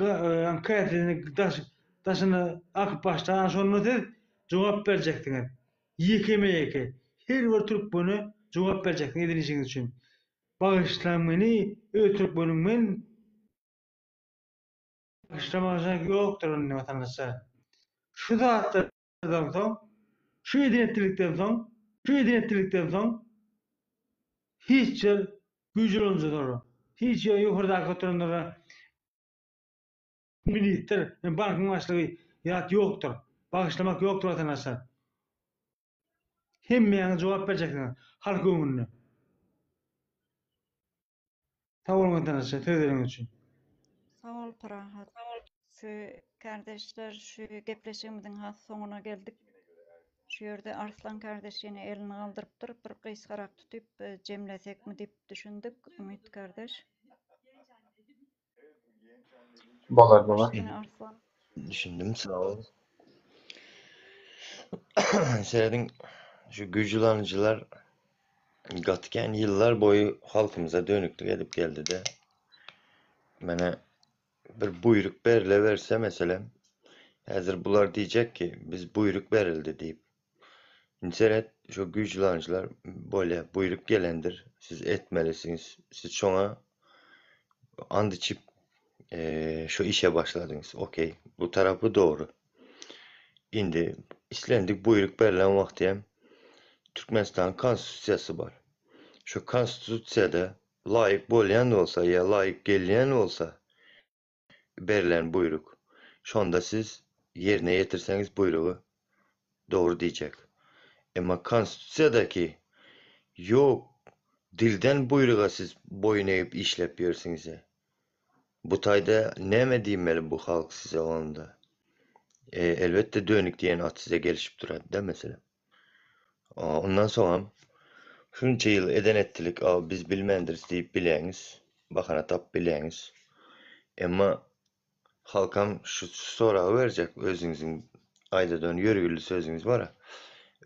käsesini daş daşyna akyp başlar. Ana şonda siz jogap berjeksiňiz. Ýekeme-ýeke. Her bir türkmene jogap berjeksiňiz eden işiňiz üçin. Bagyşlaň meni, öz türkmeniň men. Bagyşlamaga ýokdur indi watandaşlar. Şu zatlardan soň, şu eden-etdilikden soň, şu eden-etdilikden soň. Hiç bir güýç ulanyjylara, hiç bir ýokardaky oturanlara ministr, bankyň başlygy ýat ýokdur. Bagyşlamak ýokdur watandaşlar. Hemmäňiz jogap berjeksiňiz halk öňünde. Sag boluň watandaşlar söz bereniňiz üçin. Sag bol Parahat. Şu kardeşler şu gepleşigimiziň has soňuna geldik. Şu ýerde Arslan kardeş ýene elini galdyrypdyr. Bir gysgarak tutyp jemlesekmi diýip düşündik Umyt kardeş. Bolar bolar. Başla Arslan. Düşündim sag bol. Serediň şu güýç ulanyjylar gaty kän ýyllar boýy halkymyza dönüklik edip geldi-de. Mene bir buýruk berileberse meselem, häzir bular diýjek ki, biz buýruk berildi diýip. Indi seret, şu güýç ulanyjylar bolýa, buýruk gelendir, siz etmelisiňiz. Siz şoňa and içip şu işe başladyňyz. Okey, bu tarapy dogry. Indi islendik buýruk berlen wagty hem Türkmenistanyň Konstitusiýasy bar. Şu Konstitusiýada laýyk bolýan bolsa ýa laýyk gelýän bolsa berlen buýruk, şonda siz ýerine ýetirseňiz buýrugy dogry diýjek. Emma Konstitusiýadaky ýok dilden buýruga siz boýun egip işläp ýörsüňiz-ä. Bu taýda näme diýmeli bu halk size onda? E, elbetde dönük diýen at size gelişip durady-da meselem. Ondan soňam şunça ýyl eden etdilik, a biz bilmändiris diýip bilýäňiz, bahana tapyp bilýäňiz. Emma halkam şu soragy berjek, özüňiziň aýdadan ýörgünli sözüňiz bar-a,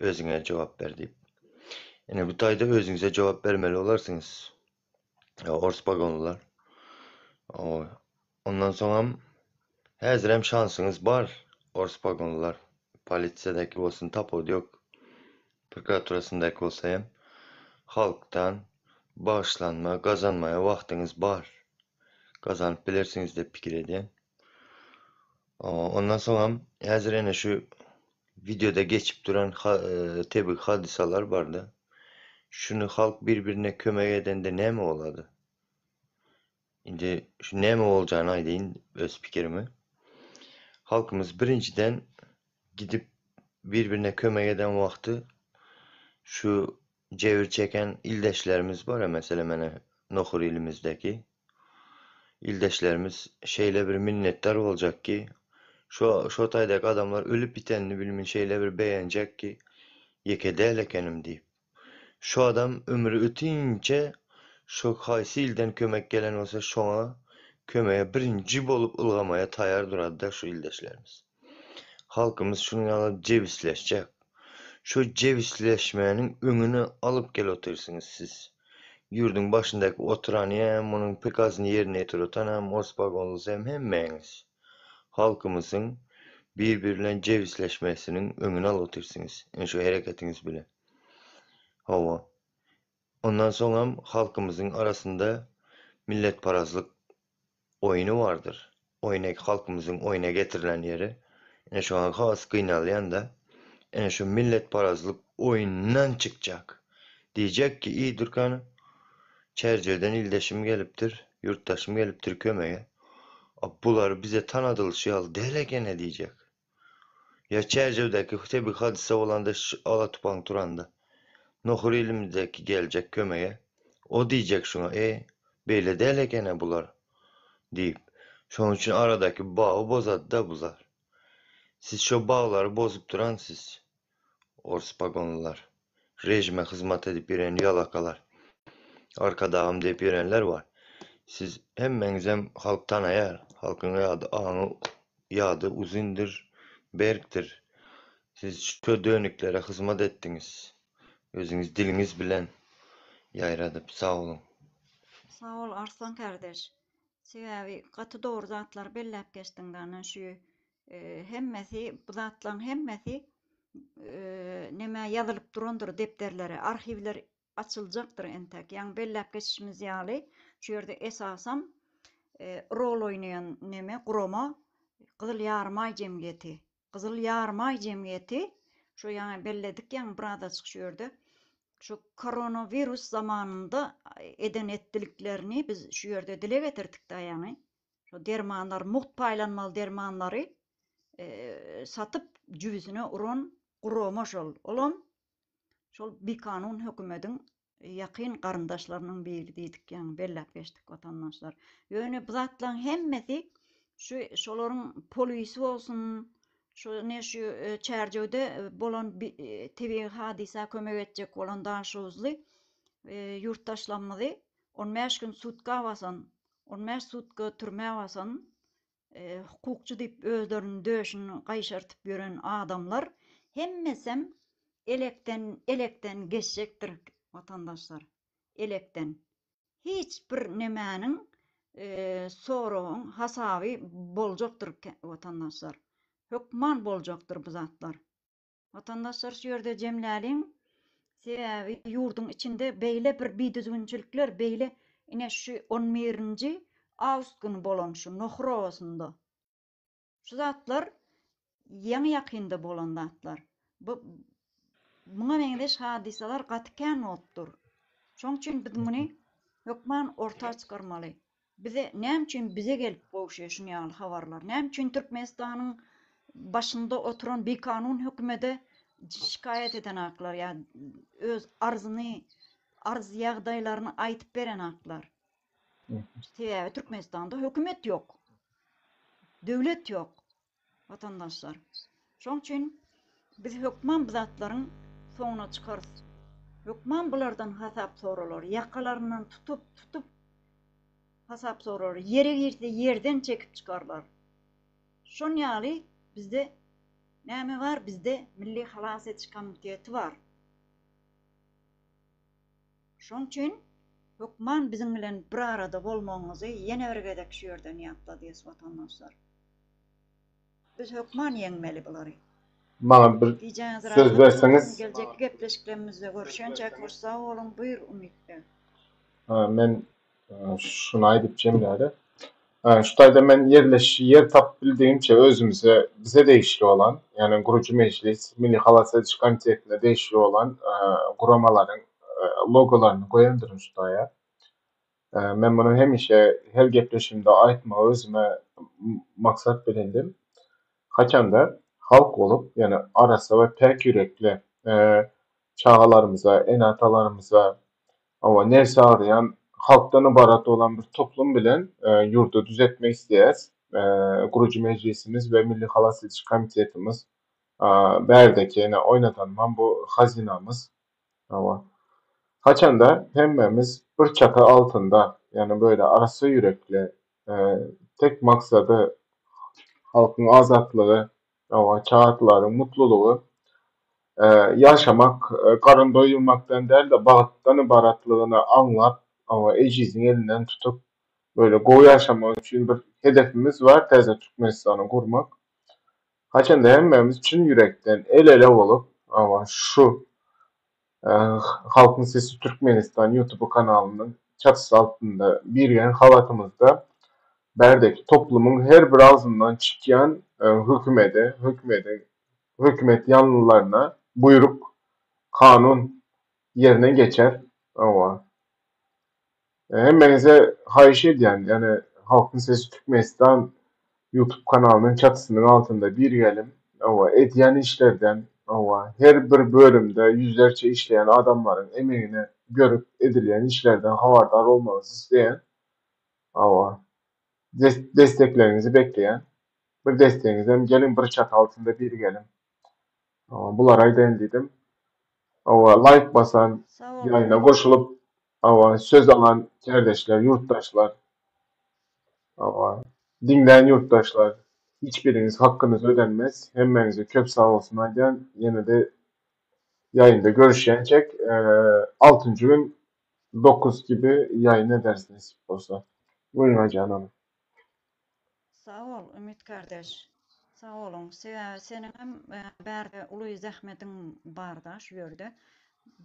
özüňe jogap ber diýip. Ine bu taýda özüňize jogap bermeli bolarsyňyz. Ors pagonlylar. Ondan soňam häzirem şansyňyz bar ors pagonlylar. Polisiýadaky bolsun tapawudy ýok. Prokuraturasyndaky bolsa hem halkdan bagyşlanma gazanmaýa wagtyňyz bar. Gazanyp bilersiňiz diýip pikir edýän. Ondan soňam häzir ene şu wideoda geçip duran tebigy hadysalar barda. Şuny halk bir-birine kömek edende näme bolady? Indi şu näme boljagyny aýdaýyn öz pikirimi. Halkymyz birinjiden gidip bir-birine kömek eden wagty şu jebir çeken ildeşlerimiz bar meselem ene Nohur ilimizdeki ildeşlerimiz şeýle bir minnetdar boljak ki, şo şo taýdaky adamlar ölüp ýitenini bilmin şeýle bir begenjek ki, ýeke däl ekenim diýip. Şo adam ömri ötinçe şo haýsy ilden kömek gelen bolsa şoňa kömege birinji bolup ylgamaýa taýar durady-da şu ildeşlerimiz. Halkymyz şunuň ýaly jebisleşjek. Şu jebisleşmäniň öňüni alyp gel otyrsyňyz siz. Ýurduň başyndaky oturan hem, munuň prikazyny ýerine ýetirip otan hem, ors pagonlysy hem hemmäňiz. Halkymyzyň bir-biri bilen jebisleşmesiniň öňüni alyp otyrsyňyz. Ine şu hereketiňiz bilen. Hawa. Ondan soňam halkymyzyň arasynda milletparazlyk oýny bardyr. Oýna halkymyzyň oýna getirilen ýeri. Ine şoňa has gynalýan-da. Ine şu milletparazlyk oýundan çykjak. Diýjek ki, iý Dürkan, Çärjewden ildeşim gelipdir, ýurtdaşym gelipdir kömege. A bular bize tanadylyşy ýaly däl eken-ä diýjek. Ýa Çärjewdäki tebigy hadysa bolanda ala tupan turanda, Nohur ilimizdäki geljek kömege, o diýjek şuňa, E, beýle däl eken-ä bular diýip. Şonuň üçin aradaky bagy bozady-da bular. Siz şo baglary bozup duran siz, ors pagonlylar. Režime hyzmat edip ýören ýalakalar. Arkadagym diýip ýörenler bar. Siz hemmeňizem halk tanaýar. Halkyň ýady aňy ýady uzyndyr, berkdir. Siz şo dönüklere hyzmat etdiňiz. Özüňiz diliňiz bilen ýaýradyp. Sag boluň. Sag bol Arslan kardeş. Sebäbi gaty dogry zatlary belläp geçdiň dana şu hemmesi bu zatlaryň hemmesi nämä ýazylyp durandyr depderlere arhiwler açyljakdyr entek ýaňy belläp geçişimiz ýaly şu ýerde esasam rol oýnaýan neme gurama Gyzyl Ýarymaý jemgyýeti Gyzyl Ýarymaý jemgyýeti şu ýaňy belledik ýaňy birazajyk şu ýerde. Şu koronawirus zamanynda eden etdiliklerini biz şu ýerde dile getirdik daýaňy. Şu dermanlar mugt paýlanmaly dermanlary satyp jübüsine uran gurama şol. Olam şol bikanun hökümediň ýakyn garyndaşlarynyň biri diýdik ýaňy belläp geçdik watandaşlar. Ýöne bu zatlaryň hemmesi şu şolaryň polisi bolsun, şu ne şu Çärjewde bolan tebigy hadysa kömek etjek bolan daşoguzly ýurtdaşlarymyzy on bäş gün sutka basan, on bäş sutka türmä basan hukukçy diýip özlerini döşüni gaýşartyp ýören adamlar hemmesem elekden elekden geçjekdir watandaşlar elekden hiç bir nemäniň soragyň hasaby boljakdyr watandaşlar hökman boljakdyr bu zatlar. Watandaşlar şu ýerde jemläliň. Sebäbi ýurduň içinde beýle bir bidüzgünçilikler beýle ine şu on birinji awgust güni bolan şu Nohur obasynda şu zatlar ýaňy ýakynda bolan zatlar. Bu muňa meňzeş hadysalar gaty kän bolup dur. Şoň üçin biz muny hökman orta çykarmaly. Bize näme üçin bize gelip gowşýar şuny ýaly habarlar? Näme üçin Türkmenistanyň başynda oturan bikanun hökümede şikaýat edenaklar ýa öz arzyny, arz ýagdaýlaryny aýdyp berenaklar? Sebäbi Türkmenistanda hökümet ýok. Döwlet ýok. Watandaşlar. Şoň üçin biz hökman bu zatlaryň soňuna çykarys. Hökman bulardan hasap soralar. Ýakalaryndan tutup, tutup hasap soralar. Ýere girse ýerden çekip çykarlar. Şon ýaly bizde näme bar? Bizde Milli halas ediş komiteti bar. Şoň üçin hökman biziň bilen bir arada bolmagyňyzy ýene bir gezek şu ýerden ýatladýas watandaşlar. Biz hökman ýeňmeli bulary. Maňa bir Gijäňiz söz rahat bolsun, berseňiz. geljekki gepleşiklerimizde görüşençäk hoş sag boluň, buýr Umyt beg. Men şuny aýdyp jemläli. Şu taýda men ýerleş ýer tapyp bildigimçe özümize bize degişli bolan, ýagny Gurujy mejlis, Milli halas ediş komitetine degişli bolan guramalaryň logolaryny goýandyryn şu taýa. Men muny hemişe her gepleşigimde aýtmagy özüme maksat bilindim. Haçanda halk bolup, ýagny arassa we päk ýürekli çagalarymyza, ene-atalarymyza, hawa, nebsi agyrýan halkdan ybarat bolan bir toplum bilen ýurdy düzetmek isleýäris. Gurujy mejlisimiz we Milli halas ediş komitetimiz bärdeki ýene oýnadanymam bu hazynamyz. Hawa. Haçanda hemmämiz bir çaty altynda, ýagny böyle arassa ýürekli, tek maksady halkyň azatlygy, hawa, çagalaryň mutlulygy, ýaşamak, garyn doýurmakdan däl-de, bagtdan ybaratlygyny aňlap, hawa, ejiziň elinden tutup, böyle gowy ýaşamak üçin bir hedefimiz bar, täze Türkmenistany gurmak. Haçanda hemmämiz çyn ýürekden el-ele bolup, hawa, şu Halkyň Sesi Türkmenistan YouTube kanalynyň çatysy altynda birigän halatymyzda bärdeki toplumyň her bir agzyndan çykýan hökümede, hökümediň, hökümet ýanlylaryna buýruk, kanun ýerine geçer, hawa. Hemmäňize haýyş edýän, ýagny Halkyň Sesi Türkmenistan YouTube kanalynyň çatysynyň altynda birigeliň, hawa, edýän işlerden, hawa, her bir bölümde ýüzlerçe işleýän adamlaryň emegini görüp edilýän işlerden habardar bolmagyňyzy isleýän, hawa, destekleriňizi bekleýän. Bir dessegiňizem geliň bir çaty altynda birigeliň. Bulary aýdaýyn diýdim. Hawa, laýk basan, ýaýyna goşulyp, hawa, söz alan kärdeşler, ýurtdaşlar, hawa, diňlän ýurtdaşlar, hiç biriňiz hakkyňyz ödenmez. Hemmäňize köp sag bolsun aýdýan. Ýene-de ýaýynda görüşýänçek, altynjy gün dokuz gibi ýaýyn ederis nesip bolsa. Buyurun Aýjan hanym. Sag bol Ümit kardeş. Sag boluň. Sebäbi seniňem bärde uly zähmetiň barda şu ýerde.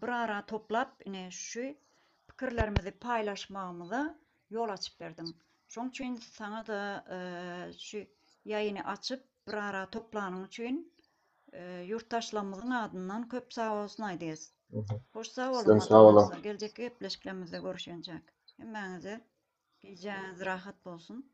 Bir ara toplap ine şu pikirlerimizi paýlaşmagymyza ýol açyp berdiň. Şoň üçin saňa-da şu ýaýyny açyp bir ara toplanyň üçin. Ýurtdaşlarymyzyň adyndan köp sag bolsun aýdýas. Hoş sag boluň Sizem sag boluň. watandaşlar. Geljekki gepleşiklerimizde görüşýänçäk. Hemmäňize gijäňiz rahat bolsun.